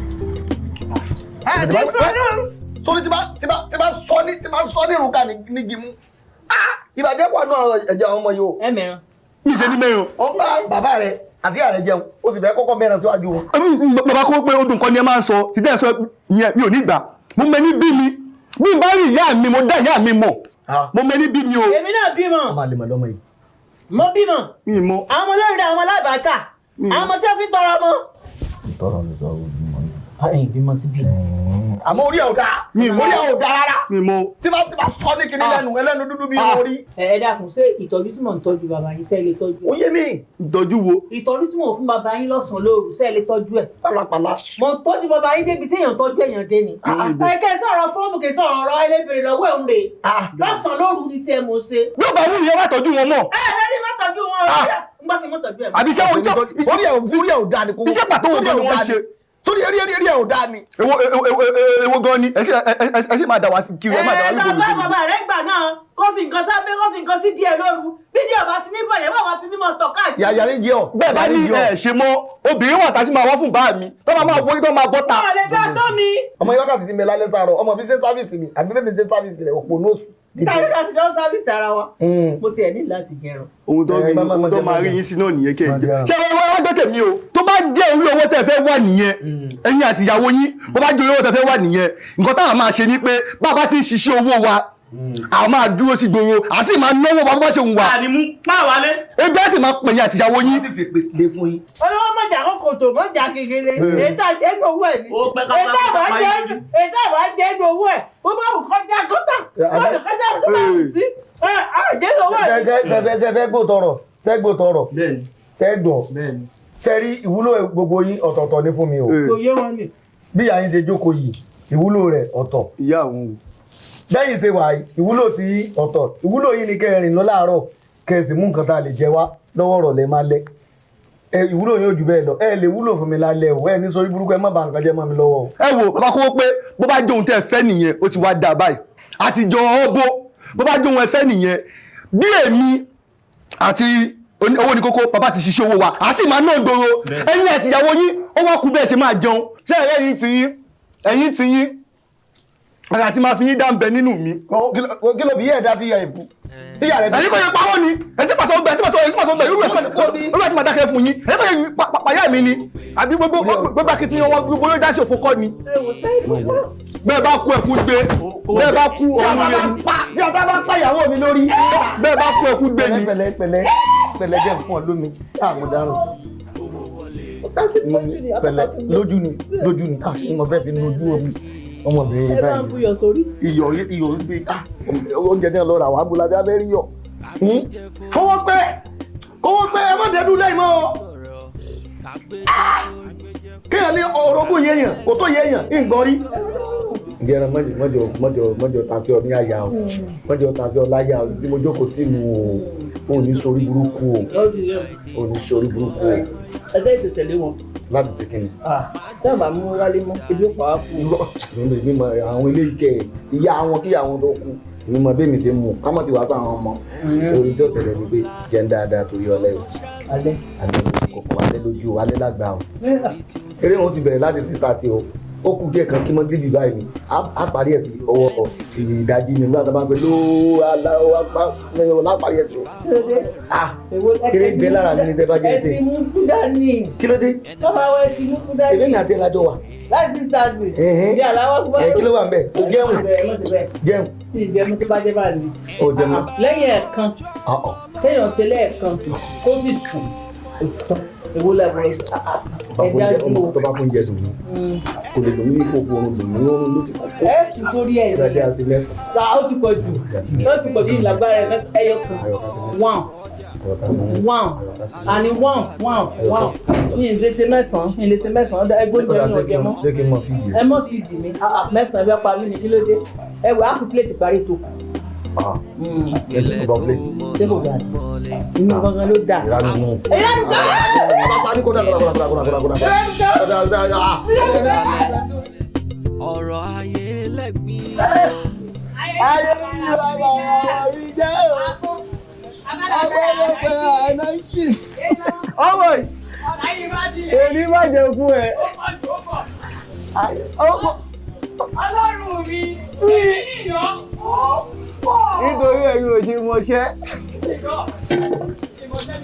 [SPEAKER 11] Sórí tí bá sọ ní tí bá sọ ní ìrùkà ní gímú ìbàjẹ́ wà náà ẹ̀jẹ̀ àwọn ọmọ yìí o.
[SPEAKER 15] Ẹ mẹ́rin.
[SPEAKER 3] Mi ṣe ní mẹ́rin.
[SPEAKER 11] Ó bá bàbá rẹ àti ìyá rẹ jẹun ó sì fẹ́ kọ́kọ́ mẹ́rin síwájú wọn.
[SPEAKER 3] Bàbá kó pé ó dùn kan ni ẹ máa ń sọ ti dẹ́ sọ yẹn mi ò ní gbà mo mẹ ní bí mi bí n bá rí ìyá mi mo dá ìyá mi mọ̀ mo mẹ ní bí mi o.
[SPEAKER 15] Èmi náà bímọ.
[SPEAKER 11] Ọmọ àlè mọ̀ lọ́mọ yìí.
[SPEAKER 15] Mo bímọ.
[SPEAKER 3] Mi mọ.
[SPEAKER 15] Àwọn ọmọ olóríire àwọn alábàákà Àwọn ọmọ tí wọ́n fi ń tọrọ ọmọ.
[SPEAKER 11] Tọrọ mi sọ bímọ ni.
[SPEAKER 15] Ẹ̀yin bímọ síbí.
[SPEAKER 11] Àmọ́ orí ẹ̀ ò dáa. Orí ẹ̀ ò dáa rárá. Tí bá sọ ní kinní lẹ́nu ẹlẹ́nu dúdú bí orí.
[SPEAKER 15] Ẹ dákun, ṣé ìtọ́jú tí mò ń tọ́jú bàbá yín ṣé ẹ lè tọ́jú ẹ̀?
[SPEAKER 11] Ó yé mi.
[SPEAKER 9] Ìtọ́jú wo?
[SPEAKER 15] Ìtọ́jú tí mò ń fún bàbá yín lọ́sàn-án lóru ṣé ẹ lè tọ́jú ẹ̀?
[SPEAKER 11] Pálapàla.
[SPEAKER 15] Mò ń tọ́jú bàbá yín débi tí èèyàn tọ́jú èèyàn dé ni. Ẹ kẹ́ sọ̀rọ̀ fọ́ọ̀mù kẹ́ sọ̀rọ̀ ọ̀rọ̀ ẹlẹ́bẹ̀rẹ̀ lọ́wọ́ ẹ̀ ń rè. Lọ́sàn-án lóru ni tiẹ̀ mò ń ṣe.
[SPEAKER 9] Bí ó bá wù yẹn, má tọ́jú wọn mọ́.
[SPEAKER 15] Ẹ lẹ́ni má tọ́jú wọn. Ń gbọ́ kí n má tọ́jú ẹ̀ mọ́.
[SPEAKER 9] Àbí iṣẹ́
[SPEAKER 11] orí ẹ̀ ò dáa ni kò.
[SPEAKER 9] Iṣẹ́ pàtó wo gan ni wọ́n ṣe?
[SPEAKER 11] Sórí eré eré eré ẹ̀ ò dáa ni.
[SPEAKER 9] Èwo gan ni ẹ sì máa dà wá sí kiri, ẹ máa dà wá
[SPEAKER 15] lóko. Ẹ bàbá bàbá rẹ gbà náà kó fi nǹkan sábẹ́, kó fi nǹkan sí díẹ̀ lóru bí díẹ̀ bá ti ní bọ̀yẹ̀ bàbá ti ní mọ̀ tọ̀ káàkiri.
[SPEAKER 11] Yàyà ní jẹ́ ọ.
[SPEAKER 9] Bẹ́ẹ̀ bá ní ẹ ṣe mọ́, obìnrin wà tá sí máa wá fún bá mi tó máa wọlé tó máa bọ́ta.
[SPEAKER 15] Ọ̀ lè dá tó mi.
[SPEAKER 11] Ọmọ yìí wákàtí ti mẹ lálẹ́ sàárọ̀, ọmọ mi ṣe sáfìsì mi àbí bẹ́ẹ̀ mi ṣe sáfìsì rẹ̀ òpó nọ́ọ̀sì.
[SPEAKER 15] Táyọ̀ láti jọ sáfìsì ara wa. Mo tiẹ̀ ní láti gẹrun.
[SPEAKER 9] Ohun tó máa rí yín sí náà nìyẹn kẹ́ ẹ jẹ́. Ṣé wọ́n wá gbé tèmi o? Tó bá jẹ́ orí owó tẹ́ fẹ́ wà nìyẹn, ẹ̀yin àti ìyàwó yín, bó bá jẹ́ orí owó tẹ́ fẹ́ wà nìyẹn, nǹkan táwa máa ṣe ni pé bàbá ti ń ṣiṣẹ́ owó wa, a máa dúró sí gbòòrò, a sì máa náwó wa bó bá ṣe wù wá.
[SPEAKER 3] Àní mú má wálé.
[SPEAKER 9] Ẹgbẹ́ sì máa pè yín àti ìyàwó yín.
[SPEAKER 15] Olówó mọ̀jà kòtò mọ̀jà kékeré, ètò àjẹgbẹ̀ owó ẹ̀ ni. Ètò àbá jẹ́ owó ẹ̀, bó bá wù kọjá gọ́tà, bó wù kọjá tó bá wù sí. Àjẹgbẹ̀ owó ẹ̀ ni.
[SPEAKER 11] Ṣe gbọ́ tọrọ, ṣe gbọ́ tọrọ, ṣe gbọ́. Ṣe rí ìwúlò gbogbo yín ọ̀tọ̀ọ̀tọ̀ ní fún mi o.
[SPEAKER 15] Kò yé wọn ni.
[SPEAKER 11] Bí ìyá yín ṣe jókòó yìí, ìwúlò rẹ̀ ọ̀tọ̀.
[SPEAKER 9] Ìyá àwọn o.
[SPEAKER 11] Bẹ́yìn ṣe wà yìí, ìwúlò tí ọ̀tọ̀, ìwúlò yìí ni kẹrin lọ láàárọ̀ kẹsì mú nǹkan tá a lè jẹ wá lọ́wọ́ rọ̀lẹ́ máa lẹ́. Ìwúlò yóò jù bẹ́ẹ̀ lọ, ẹ lè wúlò fún mi lálẹ́ o, ẹ ní sórí burúkú, ẹ má bà nǹkan jẹ́ mọ́ mi lọ́wọ́ o.
[SPEAKER 9] Ẹ wo bàbá kówó pé bó bá jẹ́ ohun tẹ́ ẹ fẹ́ nìyẹn, ó ti wá dáa báyìí. Àtijọ́ ọ̀bọ bó bá jẹ́ ohun ẹ fẹ́ nìyẹn, bí èmi àti owó ní kókó bàbá ti ṣiṣẹ́ owó wa, a sì máa ná gbòòrò. Ẹ̀yin àti ìyàwó yín, ó wá kú bẹ́ẹ̀ ṣe máa jẹun. Ṣé ẹ̀yin ti yín, ẹ̀yin ti yín, ara ti máa fi yín dáńbẹ nínú mi.
[SPEAKER 11] Kí ló bí yẹ́ ẹ̀dá ti yẹ ìbú?
[SPEAKER 9] Ẹ̀yin kò yẹ pawọ́ ni, ẹ̀sìn pàṣẹ ọgbẹ, ẹ̀sìn pàṣẹ ọgbẹ, ẹ̀sìn pàṣẹ máa dákẹ́ fún yín. Ẹ̀yin kò yẹ pàyà mi ni, àbí gbogbo akitiyan wọn gbogbo yóò dá sí òfò kọ́ ni. Bẹ́ẹ̀ bá kú ẹ̀kú gbé, bẹ́ẹ̀ bá kú ọ̀run rẹ̀ ni.
[SPEAKER 11] Tí a bá pa ìyàwó mi lórí.
[SPEAKER 9] Bẹ́ẹ̀ bá kú ẹ̀kú gbé ni.
[SPEAKER 11] Pẹ̀lẹ́ pẹ̀lẹ́ pẹ̀lẹ́ jẹ́ fún ọ lómi, táàmù dárùn. Pẹ̀lẹ́ lójú ni lójú ni, káàkiri mo fẹ́ fi nu ojú omi. Ọmọbìnrin yìí báyìí iyọ̀ iyọ̀ gbé oúnjẹ tí wọ́n lọ rà wá bó la ti abẹ́ rí yọ̀. Kówó pé kówó pé ẹ má dẹ́dú lẹ́yìn mọ́ o. Kéèyàn ní orogún yéèyàn kò tó yéèyàn ìgbọ́n rí. Ǹjẹ́ ẹran mọ́jọ mọ́jọ mọ́jọ mọ́jọ ta sí ọ ní àyà o, mọ́jọ ta sí ọ láyà o, tí mo jókòó tì mú o, ò ní sórí burúkú o, ò ní sórí burúkú o.
[SPEAKER 15] Ẹgbẹ́ ètò tẹ̀lé wọn.
[SPEAKER 11] Láti ṣe kíni.
[SPEAKER 15] Dábàá mú wálé mọ́, ebi ó pa wá kú.
[SPEAKER 11] Èmi mọ àwọn ilé ìkẹ́ ìyá wọn kí àwọn tó kú. Èmi mọ bí èmi ṣe mú ká mọ̀ ti wá sáwọn ọmọ. Sórí tí ó ṣẹlẹ̀ ni pé jẹun dáadáa torí ọlẹ́ o.
[SPEAKER 15] Alẹ́.
[SPEAKER 11] Alẹ́ ló ṣe kókó, alẹ́ lójú o, alẹ́ lágbà o. Eré wọn ti bẹ̀rẹ̀ láti 6:30 o. Ó kù díẹ̀ kan kí mọ́ gíríbì báyìí ni. A parí ẹ̀ sí ọwọ́ ìdajì ni nígbà tó bá ń pè lóò láparí ẹ̀ sí o. Eré ń bẹ lára mi ni tẹ́ bá jẹ́ ẹsẹ̀.
[SPEAKER 15] Ẹ ti mú kúdà ní.
[SPEAKER 11] Kí ló dé?
[SPEAKER 15] Bàbá wa ẹ ti mú kúdà ní.
[SPEAKER 11] Èmi ní àti ẹ̀ lájọ wà.
[SPEAKER 15] Láti 6:30. Ìdí àláwọ̀ gbọ́.
[SPEAKER 11] Ẹ kí ló wà ń bẹ̀? O jẹun. Jẹun.
[SPEAKER 15] Tí ìjẹun tó bá jẹ́ bá ní.
[SPEAKER 11] O jẹun.
[SPEAKER 15] Lẹ́yìn ẹ̀ẹ̀kan. Kéèyàn ṣe lẹ́ẹ̀kan kó sì sùn. Èwo lẹ́bùrọ̀ ẹja dúró.
[SPEAKER 11] Tó bá fún jẹ dùn mí. Kò lè dùn mí kó oorun dùn mí, oorun ló ti kọ́.
[SPEAKER 15] Ẹ ti torí ẹ̀
[SPEAKER 11] Ìrọ̀lẹ́ àti mẹ́sàn-án.
[SPEAKER 15] Ó ti pọ̀ jù. Ó ti pọ̀ jù ìlágbára ẹyọ kan. One. One. Àní one one one. Ní ìlétí mẹ́sàn-án, ní ìlétí mẹ́sàn-án, ẹgbẹ́ oúnjẹ mi ò jẹ mọ́.
[SPEAKER 11] Jẹ́ kí n mọ fídíò.
[SPEAKER 15] Ẹ mọ́ fídì mi. Mẹ́sàn-án ẹ fẹ́ pa mí ní kí ló dé? Ẹ wẹ̀ á fi pléètì parí tó kù. Ṣé kò dáa? Inú gangan ló dáa.
[SPEAKER 11] Ìranu nù.
[SPEAKER 15] Ìranu dáa.
[SPEAKER 11] Bàtà ní kó dáa kó dáa kó dáa kó dáa kó dáa.
[SPEAKER 10] Ọ̀rọ̀ ayé lẹ́gbìn.
[SPEAKER 11] Ayé mi bàbá mi jẹ́ o. Agbẹ́rẹ́pẹ́ 90s.
[SPEAKER 9] Ọmọ yìí, èmi má jẹ kú ẹ.
[SPEAKER 4] Ọlọ́run mi, ènìyàn ó pọ̀.
[SPEAKER 9] Nítorí ẹ̀yin ò ṣe mọṣẹ́.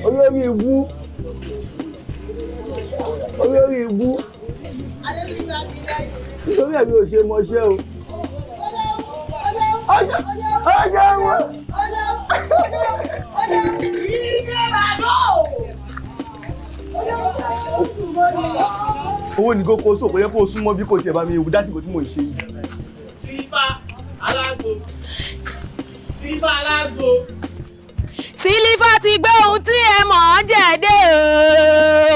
[SPEAKER 9] Olórí ibú. Olórí ibú. Nítorí ẹ̀yin ò ṣe mọṣẹ́ o. Ọjọ́ wọn. Owó ni kókó sọ kò yẹ kó o súnmọ́ bí kò tiẹ̀ bá mi ewu dásìkò tí mò ń ṣe yìí.
[SPEAKER 12] Sífà alágbo. Sífà alágbo.
[SPEAKER 8] Sílífà ti gbé ohun tí ẹ mọ̀ ọ́ jẹ́ dé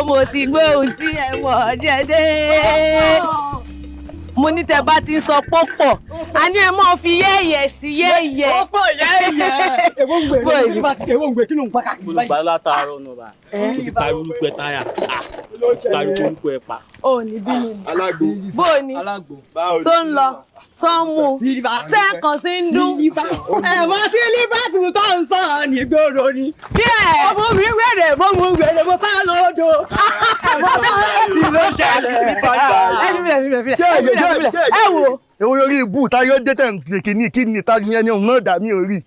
[SPEAKER 8] o, mo ti gbé ohun tí ẹ mọ̀ ọ́ jẹ́ dé. Mo ní tẹ bá ti ń sọ pọ́pọ̀, a ní ẹ mọ̀ fi yẹ́yẹ̀ sí yẹ́yẹ̀.
[SPEAKER 14] Ó pọ̀ yẹ́yẹ̀. Èwo ń gbé èwo ń gbé kí ló ń pa káàkiri
[SPEAKER 12] Mo lọ gbà látàárọ̀ náà bá. Mo ti parí orúkọ ẹ táyà. Mo ti parí orúkọ ẹ pa.
[SPEAKER 8] Ó ní bínú ni.
[SPEAKER 12] Alágbo.
[SPEAKER 8] Bó o ní? Tó ń lọ, tó ń mú, tẹ́ẹ̀kan sí ń dún.
[SPEAKER 14] Ẹ mọ sílífà tù tó ń sọ nígboro ni.
[SPEAKER 8] Díẹ̀.
[SPEAKER 14] Ọmọ mi wẹ̀rẹ̀ mo mú wẹ̀rẹ̀ mo sá lọ́dọ̀.
[SPEAKER 8] Ẹ wo.
[SPEAKER 9] Èwo lórí ibú táyọ̀ dé tẹ̀ ń ṣe kìíní kí ni táyọ̀ ẹni òun náà dà mí orí.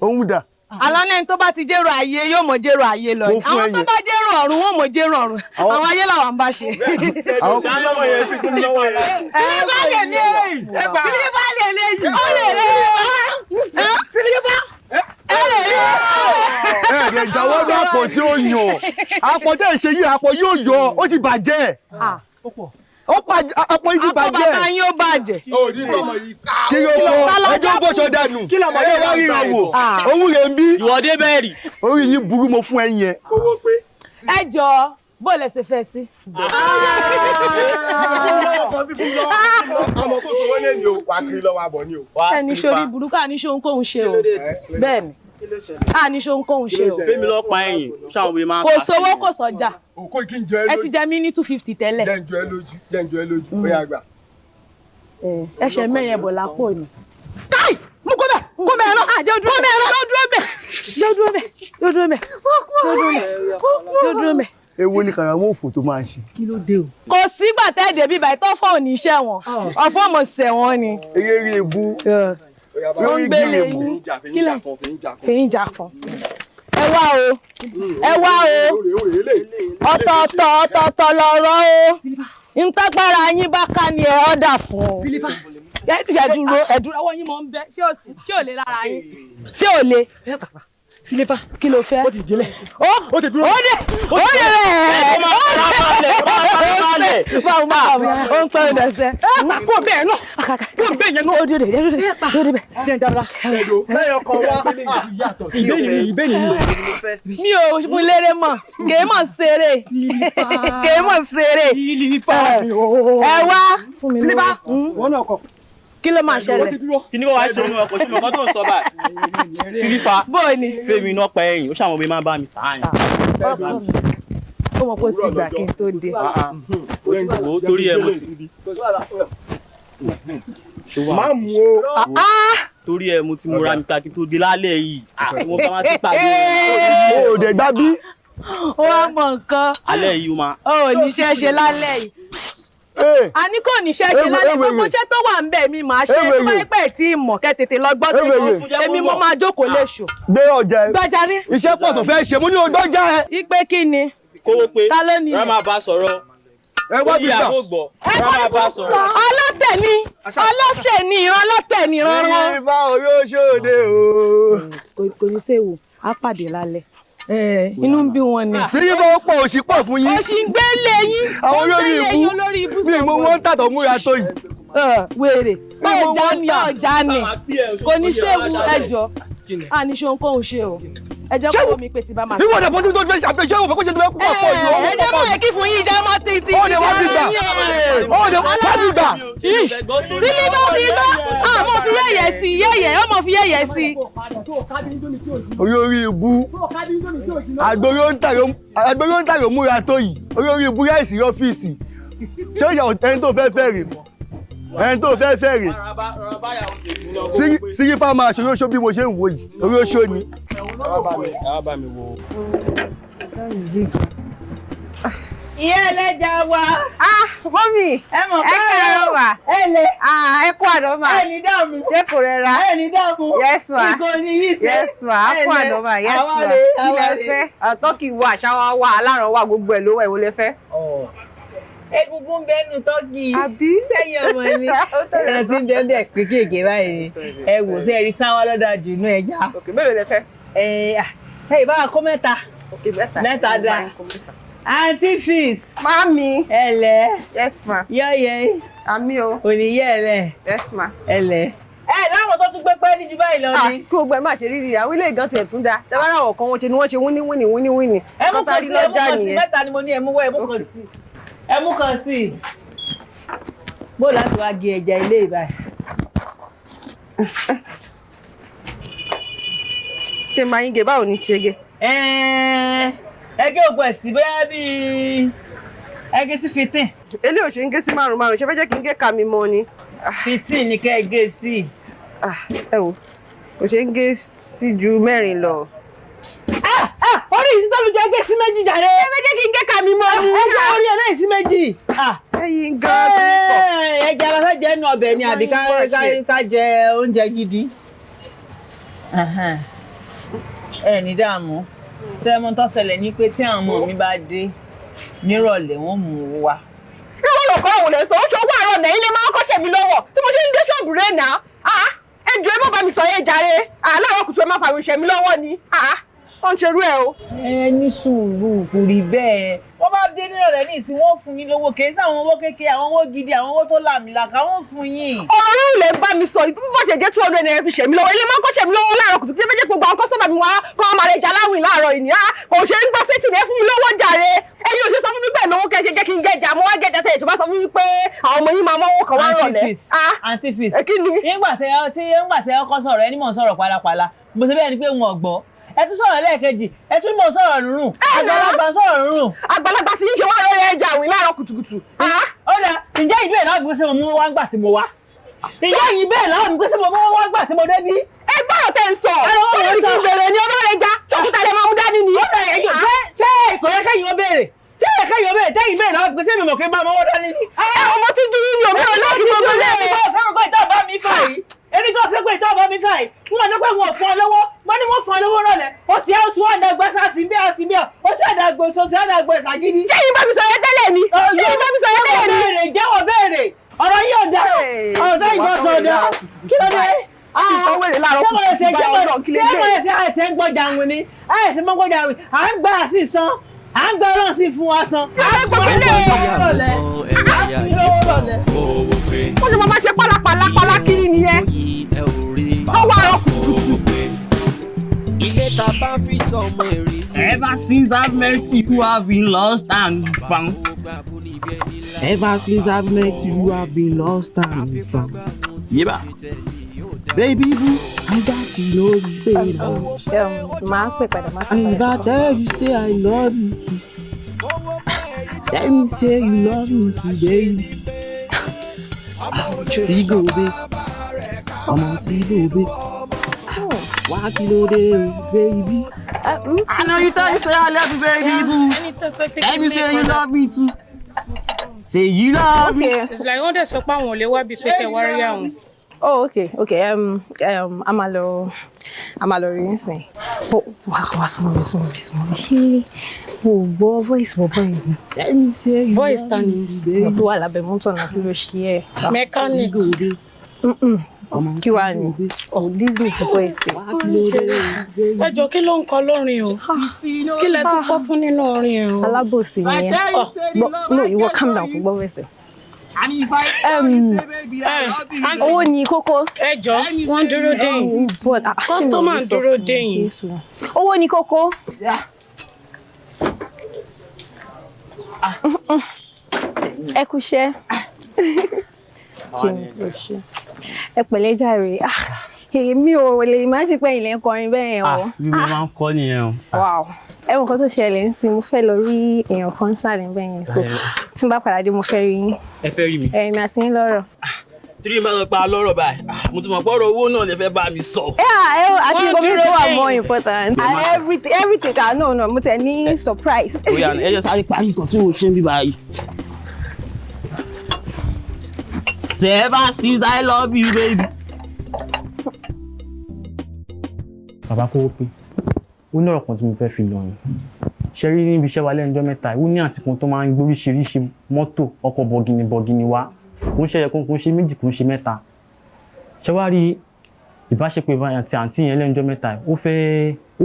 [SPEAKER 9] Òun dà.
[SPEAKER 8] Àlọ́ náà tó bá ti jẹ́rò ayé yóò mọ̀ jẹ́rò ayé lọ.
[SPEAKER 9] Mo fún
[SPEAKER 8] Àwọn
[SPEAKER 9] ẹ
[SPEAKER 8] tó
[SPEAKER 9] yẹn.
[SPEAKER 8] bá jẹ́rò ọ̀run wọ́n mọ̀ jẹ́rò ọ̀run. Àwọn ayé làwọn ń bá ṣe.
[SPEAKER 14] Sílífà lè lé yìí. Sílífà lè lé yìí.
[SPEAKER 8] Ó lè lé.
[SPEAKER 14] Sílífà.
[SPEAKER 8] Ẹ lè lé.
[SPEAKER 9] Ẹ ẹ̀ jáwọ́ ní àpò tí ó yàn. Àpò tẹ̀ ṣe yìí àpò yóò yọ ó ti bàjẹ́. Ó pa àpò yìí ti
[SPEAKER 8] Àpò
[SPEAKER 9] bàjẹ́.
[SPEAKER 8] bàbá yín ó bàjẹ́.
[SPEAKER 9] Kí ló kọ ẹjọ́ gbọ́sọ̀ dànù. Ẹ wá ríran wò. Òun rè ń bí.
[SPEAKER 12] Ìwọ́dé bẹ́ẹ̀ rí.
[SPEAKER 9] Orí yín burú mo fún ẹ yẹn.
[SPEAKER 8] Ẹ jọ̀ọ́ bó lẹ ṣe fẹ́ sí.
[SPEAKER 5] Àmọ́ kó sọ wọ́n lé ní o, wà á kiri lọ́wọ́ àbọ̀ ni o.
[SPEAKER 8] Ẹni sori burúkú àní ṣe ohunkóhun ṣe o. Bẹ́ẹ̀ni, àní ṣe ohunkóhun ṣe o.
[SPEAKER 12] Fẹ́mi lọ pa ẹ̀yìn, ṣáwọn obìnrin máa ń
[SPEAKER 8] Kò
[SPEAKER 12] pa sí
[SPEAKER 8] sówó
[SPEAKER 12] i.
[SPEAKER 8] kò sọ́jà.
[SPEAKER 5] Òkó kí n jọ ẹ
[SPEAKER 8] Ẹ
[SPEAKER 5] lójú.
[SPEAKER 8] ti jẹ mí ní 250 tẹ́lẹ̀.
[SPEAKER 5] Jẹ́ ń jọ ẹ lójú, jẹ́ ń jọ ẹ lójú, ó yá gbà.
[SPEAKER 8] Ẹsẹ̀ mẹ́yẹn bọ̀ lápò ni.
[SPEAKER 14] Káì! Mú kó bẹ̀! Kó bẹ̀ lọ!
[SPEAKER 8] Jẹ́ ó dúró bẹ̀! Jẹ́ ó dúró bẹ̀! Jẹ́ ó dúró bẹ̀! Jẹ́ ó dúró bẹ̀! Jẹ́ ó dúró bẹ̀! Jẹ́ ó dúró bẹ̀!
[SPEAKER 9] Èwo ni kàràmọ́ òfò tó máa ń ṣe.
[SPEAKER 14] Kí ló dé o?
[SPEAKER 8] Kò sígbà tẹ́ẹ̀dẹ̀ bíbá ìtọ́fọ̀ ò ní iṣẹ́ wọn. Ọ̀fọ̀ mọ̀ sẹ̀wọ̀n ni.
[SPEAKER 9] Eré rí ebú.
[SPEAKER 8] Ó ń gbélé yín. Kílẹ̀ fèyí jà kan. Ẹ wá o. Ẹ wá o. Ọ̀tọ̀ọ̀tọ̀ ọ̀tọ̀ọ̀tọ̀ lọ̀rọ̀ o. Ntágbára yín bá ká ni ẹ ọ́dà fún o. Ẹ dúró ẹ dúró ọwọ́ yín mọ̀ ń bẹ ṣé ò lè lára yín? Ṣé ò lè?
[SPEAKER 14] Sílífà.
[SPEAKER 8] Kí ló fẹ́?
[SPEAKER 14] Ó ti délẹ̀.
[SPEAKER 8] Ó ti dúró. Ó dé ó dé rẹ̀. Ó dé báwo báwo ó ń pẹ́ ọ̀dọ̀ sẹ́.
[SPEAKER 14] Kó bẹ́ẹ̀ náà. Kó bẹ́ẹ̀ yẹn náà.
[SPEAKER 8] Ó dé dé dé dé dé bẹ́ẹ̀.
[SPEAKER 14] Jẹ́ ń dára.
[SPEAKER 11] Lẹ́yìn ọkọ̀ wa.
[SPEAKER 14] Ìbéèrè ni.
[SPEAKER 8] Mi ò mú lérè mọ̀, kèé mọ̀ ṣeré. Kèé mọ̀ ṣeré.
[SPEAKER 14] Sílífà mi o.
[SPEAKER 8] Ẹ wá.
[SPEAKER 14] Sílífà. Wọ́n náà kọ̀.
[SPEAKER 8] Kí ló máa ṣẹlẹ̀?
[SPEAKER 12] Kí ni wọ́n wá ṣe onú ọkọ̀ sínú ọkọ̀ tó ń sọ báyìí? Sílífà.
[SPEAKER 8] Bó o ní?
[SPEAKER 12] Fẹ́mi iná pa ẹ̀yìn, ó ṣàwọn obìnrin máa ń bá mi tà á yẹn.
[SPEAKER 8] Ó mọ̀ pé ó ti gbà kí n tó dé.
[SPEAKER 12] Wo torí ẹ mo ti.
[SPEAKER 5] Má mú o.
[SPEAKER 12] Torí ẹ mo ti múra mi ta kí n tó dé lálẹ́ yìí. Mo bá wá ti pàdé.
[SPEAKER 9] O ò dẹ̀ gbá bí.
[SPEAKER 8] Ó wá mọ nǹkan.
[SPEAKER 12] Alẹ́ yìí ó máa.
[SPEAKER 8] Ó ò níṣẹ́ ṣe lálẹ́ yìí. A ní kò níṣẹ́ ṣe lálẹ́ gbogbo iṣẹ́ tó wà ń bẹ̀ mi màá ṣe tó bá pẹ́ tí mọ̀ kẹ́ tètè lọ gbọ́ sí i èmi mo máa jókòó léṣo.
[SPEAKER 9] Gbé ọjà ẹ.
[SPEAKER 8] Gbọ́jà ní.
[SPEAKER 9] Iṣẹ́ pọ̀ tó fẹ́ ṣe mo ní o gbọ́jà ẹ.
[SPEAKER 8] Ipe kí ni?
[SPEAKER 12] Kówó pé
[SPEAKER 8] Ta ló ní?
[SPEAKER 12] rá máa bá sọ̀rọ̀.
[SPEAKER 9] Ẹ wá bí gbà.
[SPEAKER 12] Ìyàwó gbọ́. Rá máa bá sọ̀rọ̀.
[SPEAKER 8] Ọlọ́tẹ̀ ni ọlọ́tẹ̀ ni ìran ọlọ́tẹ̀ ni ìran wọn.
[SPEAKER 9] Ìfà olóṣòde o.
[SPEAKER 8] Kò ní séwu, á pàdé lálẹ́. Inú ń bí wọn ni.
[SPEAKER 9] Sílífà ó pọ̀ òṣì pọ̀ fún yín.
[SPEAKER 8] Òṣì ń gbé lé yín.
[SPEAKER 9] Àwọn
[SPEAKER 8] Ó ń
[SPEAKER 9] olórí
[SPEAKER 8] gbé lé
[SPEAKER 9] ibú.
[SPEAKER 8] yín, olórí ibú
[SPEAKER 9] Mi mo wọ́n ń tàtọ̀ múra tó yìí.
[SPEAKER 8] Wèrè ọjà ni ọjà ni kò ní séwu ẹjọ́ a ní ṣe ohunkóhun ṣe o ẹ jẹ́ kó mi pé tí bá máa.
[SPEAKER 9] Ìwọ ọ̀dẹ̀ fọ́sibí tó fẹ́ ṣàfihàn ṣé òfẹ́ kó ṣe tó fẹ́ pọ̀ pọ̀ yìí.
[SPEAKER 8] Ẹ jẹ́ mọ̀ kí fún yín jẹ́ mọ́ títí.
[SPEAKER 9] Ó lè wá bí gbà. Ó lè wá bí gbà.
[SPEAKER 8] Sílífà ti gbọ́ àmọ́ fi yẹ̀yẹ̀ sí yẹ̀yẹ̀ ọmọ fi yẹ̀yẹ̀ sí.
[SPEAKER 9] Olórí ibú. Àgbóró ń tàrò múra tó yìí. Olórí ibú ráìsì ọ́fíìsì. Ṣé ìyàwó ẹni tó fẹ́ fẹ́ rè? Ẹni tó fẹ́ fẹ́ rè? Sílífà máa ṣe olóṣó bí mo ṣe ń wò yìí. Olóṣó ni.
[SPEAKER 15] Ìyá ẹlẹ́ja wa.
[SPEAKER 4] Ah, mọ́mì.
[SPEAKER 15] Ẹ mọ̀
[SPEAKER 4] ẹ kẹ́rọ wà.
[SPEAKER 15] Ẹ lè.
[SPEAKER 4] Ah, ẹ kú àná mà.
[SPEAKER 15] Ẹ ní dààmú.
[SPEAKER 4] Ṣé kò rẹra?
[SPEAKER 15] Ẹ ní dààmú.
[SPEAKER 4] Yes ma.
[SPEAKER 15] Ìgò ni yìí ṣe.
[SPEAKER 4] Yes ma. A kú àná mà. Yes ma. Kí lẹ fẹ́? Tọ́kì wa, àṣà wa, aláràn wa, gbogbo ẹ̀ ló wà, èwo lẹ fẹ́?
[SPEAKER 15] Egungun bẹ́nu tọ́kì. Sẹ́yìn ọmọ ni. Ẹran tí ń bẹ́ẹ̀ bẹ́ẹ̀ kéékèèké báyìí ni. Ẹ wò sí ẹ̀rí sáwá lọ́dà jù inú ẹja.
[SPEAKER 4] Òkè mélòó lẹ fẹ́?
[SPEAKER 15] Ẹ ìbá wa kó mẹ́ta.
[SPEAKER 4] Òkè mẹ́ta.
[SPEAKER 15] Mẹ́ta dáa. Aunty Fis.
[SPEAKER 4] Mami.
[SPEAKER 15] Ẹlẹ.
[SPEAKER 4] Yes ma.
[SPEAKER 15] Yẹ́yẹ́.
[SPEAKER 4] Àmì o.
[SPEAKER 15] Òníyẹ́ ẹlẹ.
[SPEAKER 4] Yes ma.
[SPEAKER 15] Ẹlẹ. Ẹ láwọn tó tún gbé pẹ́ẹ́lí ju báyìí lọ ni.
[SPEAKER 4] Kí gbogbo ẹ má ṣe rírì àwọn ilé ìgàn tiẹ̀ tún dáa. Tẹ́wọ́n àwọn kan wọ́n ṣe ni wọ́n ṣe wíní wíní wíní wíní.
[SPEAKER 15] Ẹ mú kan sí, ẹ mú kan sí, mẹ́ta ni mo ní, ẹ mú wá, ẹ mú kan sí. Ẹ mú kan sí. Bó láti wá gé ẹja ilé ìbáyìí?
[SPEAKER 4] Ṣé máa yín gé, báwo ni ṣe gé?
[SPEAKER 15] Ẹ gé ògùn ẹ̀ sí bóyá bíi ẹ gé sí 15.
[SPEAKER 4] Eléyìí ò ṣe ń gé sí márùn márùn, ṣe fẹ́ jẹ́ kí n gé ka mi mọ́ ni?
[SPEAKER 15] 15 ni kẹ́ ẹ gé sí.
[SPEAKER 4] Ẹ wò, kò ṣe ń gé sí ju mẹ́rin lọ.
[SPEAKER 15] Orí yìí tó fi jẹ́ gé sí méjì jàre.
[SPEAKER 4] Ẹ fẹ́ jẹ́ kí n gé ka mi mọ́ ni.
[SPEAKER 15] Ẹ jẹ́ orí ẹ̀ náà sí méjì.
[SPEAKER 4] Ẹyin gan ti pọ̀.
[SPEAKER 15] Ẹja la fẹ́ jẹ nínú ọbẹ̀ ni àbí ká jẹ oúnjẹ gidi? Ẹ ní dààmú. Sẹ́mu tó ṣẹlẹ̀ ní pé tí àwọn ọmọ mi bá dé nírọ̀lẹ́, wọ́n mú un wá.
[SPEAKER 4] Irú olùkọ́ òun lè sọ, ó ṣọwọ́ àárọ̀ náà ilé máa ń kọ́ṣẹ́ mi lọ́wọ́ tí mo ṣe ń dé ṣọ́ọ̀bù rẹ̀ náà. Ẹ jọ̀ọ́, ẹ má bá mi sọ yẹn jàre. Láàárọ̀ kùtù ẹ má fàwọn ìṣẹ́ mi lọ́wọ́ ni. Wọ́n ń ṣerú ẹ o.
[SPEAKER 15] Ẹ ní sùúrù, kò rí bẹ́ẹ̀. Wọ́n bá dé nírọ̀lẹ́ ní ìsìn, wọ́n fún yín lówó, kì í sáwọn owó kékeré, àwọn owó gidi, àwọn owó tó làmìlàkà wọ́n fún yín.
[SPEAKER 4] Ọ̀rọ̀ rírùn lè bá mi sọ, bó ti jẹ́ ₦200 fi ṣẹ̀ mí lọ́wọ́, ilé máa ń kọ́ṣẹ́ mi lọ́wọ́ láàárọ̀ kùtù, kí ẹ fẹ́ jẹ́ gbogbo àwọn kọ́sọ́mà mi wá kọ́ ọmọ rẹ̀ jà láwìn láàárọ̀ yìí ni. Kò ṣe ń gbọ́ sétí ni, ẹ fún mi lọ́wọ́ jàre. Ẹ̀yin ò ṣe sọ fún mi bẹ́ẹ̀ lówó kẹ́ ṣe jẹ́ kí n gẹ̀jà, mo wá gẹ̀jà tẹ̀, ṣùgbọ́n sọ fún mi pé àwọn ọmọ yín máa mọ́wọ́ kan wá rọ̀lẹ́.
[SPEAKER 15] Aunty Fis, nígbà tí ọkọ sọ̀rọ̀, ẹni mò ń sọ̀rọ̀ pálapàla, mo ṣe bẹ́ẹ̀ ni pé wọn ò gbọ́. Ẹ tún sọ̀rọ̀ lẹ́ẹ̀kejì, ẹ tún mọ̀ sọ̀rọ̀ rúrùn. Àgbàlagbà sọ̀rọ̀ rúrùn.
[SPEAKER 4] Àgbàlagbà sì ń ṣe wá lórí ẹja àwìn láàárọ̀ kùtùkùtù.
[SPEAKER 15] Ó dà, ǹjẹ́ ìbéèrè náà bí pé mo mú wá ń gbà tí mo wá? Ǹjẹ́ ìbéèrè náà bí pé mo mú wá ń gbà tí mo débí?
[SPEAKER 4] Ẹ gbọ́dọ̀ tẹ̀ ń sọ. Ṣé ti bèrè ni ọlọ́rẹ̀ ẹja? Ṣòkúta lè máa mú dání ni.
[SPEAKER 15] Ó dà, ẹ̀yọ̀ ṣé kò yẹ kẹ́yìn ó béèrè? Ṣé ẹ kẹ́yìn ó béèrè? Tẹ́yìn béèrè náà pé ṣé mi mọ̀ kí n bá ọmọ dání ni?
[SPEAKER 4] Ẹ ọmọ tí dúró ni òbí ọlọ́ọ̀kì gbogbo lé.
[SPEAKER 15] Èmi kò fẹ́ pé ìtọ́ bá mi fà yìí. Wọ́n ní pé wọ́n fún ọ lọ́wọ́, wọ́n ní wọ́n fún ọ lọ́wọ́ rọ̀lẹ́. Ó sì ẹ́ oṣù ọ̀dàgbẹ́ sásì bí àsì bí ọ̀. Ó sì ọ̀dàgbẹ́ oṣù ọ̀dàgbẹ́ ṣàgídí.
[SPEAKER 4] Ṣé yín bá mi sọ yẹn tẹ́lẹ̀ ni? Ṣé yín bá mi sọ yẹn tẹ́lẹ̀ ni?
[SPEAKER 15] Jẹ́wọ́ béèrè, jẹ́wọ́ béèrè. Ọ̀rọ̀ yìí ò dá. Ọ̀rọ̀ tó yìí sọ dá. Kí ló dé? Ṣé mo ṣe àìsàn ń gbọ́jà àwìn ni? Àìsàn ń gbọ́jà àwìn. À ń gbà sí san. À ń gbà Ọlọ́run sí fún wa san.
[SPEAKER 4] Ẹ gbọ́dọ̀ lé. Ó ní mo máa ṣe pálapàla pálá kiri nìyẹn. Lọ́wọ́ àárọ̀ kùtùkùtù.
[SPEAKER 12] Ever since I've met you, I've been lost and found. Ever since I've met you, I've been lost and found. Yeah. Baby boo, I got to know you say that.
[SPEAKER 8] Máa pè padà, máa pè
[SPEAKER 12] And if I
[SPEAKER 8] padà.
[SPEAKER 12] tell you say I love you too, tell me say you love me too, baby. Sí gòbe, ọmọ sí gòbe, wá kí ló dé o, baby. I know you tell you say I love you, baby boo. Tell me say you love me too. Say you love me.
[SPEAKER 16] It's like wọ́n dẹ̀ sọ pé àwọn ò lè wá bíi pé kẹ́ wá rí àwọn.
[SPEAKER 8] Oh, okay. A máa lọ rí nísìn. But wá wá, súnmọ́ mi, súnmọ́ mi, súnmọ́ mi. Ṣé o gbọ́ voice bọ̀bọ̀ yìí ni?
[SPEAKER 16] Voice ta ni?
[SPEAKER 8] Mo tó wà lábẹ́ mọ́tò náà, kí ló ṣe ẹ́?
[SPEAKER 16] Mechanic.
[SPEAKER 8] Kí wàá ní? Oh, listen to voice.
[SPEAKER 16] Ẹ jọ, kí ló ń kọ lórin o? Kí lẹ tún fọ́ fún nínú orin ẹ o?
[SPEAKER 8] Alábòsí ni ẹ. Oh, no, ìwọ calm down, kò gbọ́ voice. Owó ni kókó.
[SPEAKER 16] Ẹ jọ, wọ́n dúró dè yín. Customer ń dúró dè yín.
[SPEAKER 8] Owó ni kókó. Ẹ kúṣẹ́. Kí ni kò ṣe? Ẹ pẹ̀lẹ́ jàre. Èmi ò lè imagine pé ilẹ̀ ń kọrin bẹ́ẹ̀ yẹn o.
[SPEAKER 12] Bí mo máa ń kọ́ nìyẹn o.
[SPEAKER 8] Wow. Ẹ mọ̀ nǹkan tó ṣẹlẹ̀ ń sin, mo fẹ́ lọ rí èèyàn kan sáré bẹ́ẹ̀ yẹn. So tí n bá padà dé, mo fẹ́ rí yín.
[SPEAKER 12] Ẹ fẹ́ rí mi?
[SPEAKER 8] Ẹ̀yin àti yín lọ́rọ̀.
[SPEAKER 12] Tí mi bá lọ pa lọ́rọ̀ báyìí, mo ti mọ̀ pé ọ̀rọ̀ owó náà lè fẹ́ bá mi sọ.
[SPEAKER 8] Yeah, àti nǹkan mi tó wà more important. Everything, everything. Ah, no, no, mo tẹ̀ ní surprise.
[SPEAKER 12] Oya, ẹ jẹ́ sáré parí nǹkan tí mo ṣe ń bí báyìí. Ever since I love you, baby.
[SPEAKER 17] Bàbá kówó pé ó ní ọ̀rọ̀ kan tí mo fẹ́ fi lọ yín. Ṣe rí níbi iṣẹ́ wa lẹ́nu ọjọ́ mẹ́ta, ó ní àǹtí kan tó máa ń gbé oríṣiríṣi mọ́tò ọkọ̀ bọ̀gìnì bọ̀gìnì wá. Kò ń ṣe ẹ̀kan, kò ń ṣe méjì, kò ń ṣe mẹ́ta. Ṣé wàá rí ìbáṣepọ̀ àti àǹtí yẹn lẹ́nu ọjọ́ mẹ́ta, ó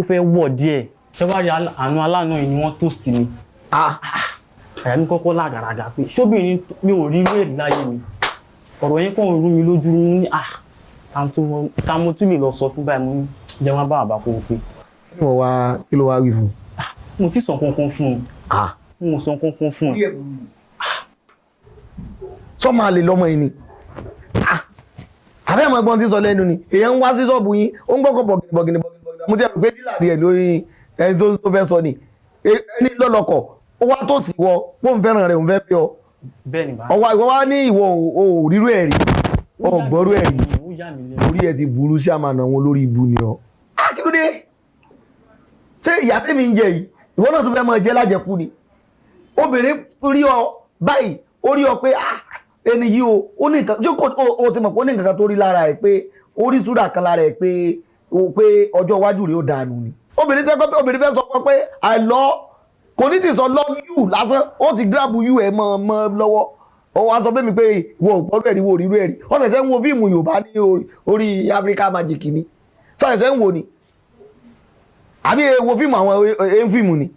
[SPEAKER 17] fẹ́ wọ̀ díẹ̀. Ṣé wàá rí àánú aláàánú yìí ni wọ́n toast mi. Àyà mi kọ́kọ́ lágàràgà pé ṣóbìnrin mi ò rí wéèrè láyé mi. Ọ̀rọ̀ yẹn kàn ń rú mi lójú ní ta mo tún lè lọ sọ fún báyìí, mo ní jẹ́ wọ́n bá bàbá kówó pé.
[SPEAKER 11] Kí ló wá kí ló wá wí fún?
[SPEAKER 17] Mo ti sọ kankan fún un. Mo sọ kankan fún un.
[SPEAKER 11] Sọ máa lè lọ́mọ yìí ni. Àbẹ́ àmọ́ ẹgbọ́n tí ń sọ lẹ́nu ni, èèyàn ń wá sí ṣọ́ọ̀bù yín, ó ń gbọ́kọ̀ bọ̀gìnì bọ̀gìnì bọ̀gìnì. Mo ti rò pé dílà díẹ̀ lórí ẹni tó fẹ́ sọ ni. Ẹni lọ́lọ́kọ̀, ó wá tó sì wọ, pé òun fẹ́ràn rẹ̀, òun fẹ́ fi ọ.
[SPEAKER 17] Bẹ́ẹ̀ni bá.
[SPEAKER 11] Ọwọ́ ìwọ wá ní ìwọ ò rírú ẹ̀ rí, ọ̀gbọ́rú ẹ̀ rí. Orí ẹ ti burú sí àmàna wọn lórí ibu ni ọ. Á kí ló dé? Ṣé ìyá tèmi ń jẹ yìí? Ìwọ náà tún fẹ́ máa jẹ lájẹkú ni. Obìnrin rí ọ báyìí, ó rí ọ pé ẹni yìí o, ó ní nǹkan, ṣé o ti mọ̀ pé ó ní nǹkan kan tó rí lára ẹ̀ pé ó rí súrà kan lára ẹ̀ pé ọjọ́ iwájú rẹ̀ ó dànù ni. Obìnrin sẹ́kọ́ pé obìnrin fẹ́ sọ fún ọ pé I love, kò ní ti sọ love you lásán, ó ti grab you ẹ̀ mọ́ mọ́ lọ́wọ́. Ó wá sọ fún mi pé ìwọ ò gbọ́dọ̀ ẹ̀rí, wo rírú ẹ̀rí. Ó ṣẹ̀ṣẹ̀ ń wo fíìmù Yorùbá ní orí Africa Magic ni. Sọ ṣẹ̀ṣẹ̀ ń wo ni. Àbí wo fíìmù àwọn ẹ̀ ń fíìmù ni.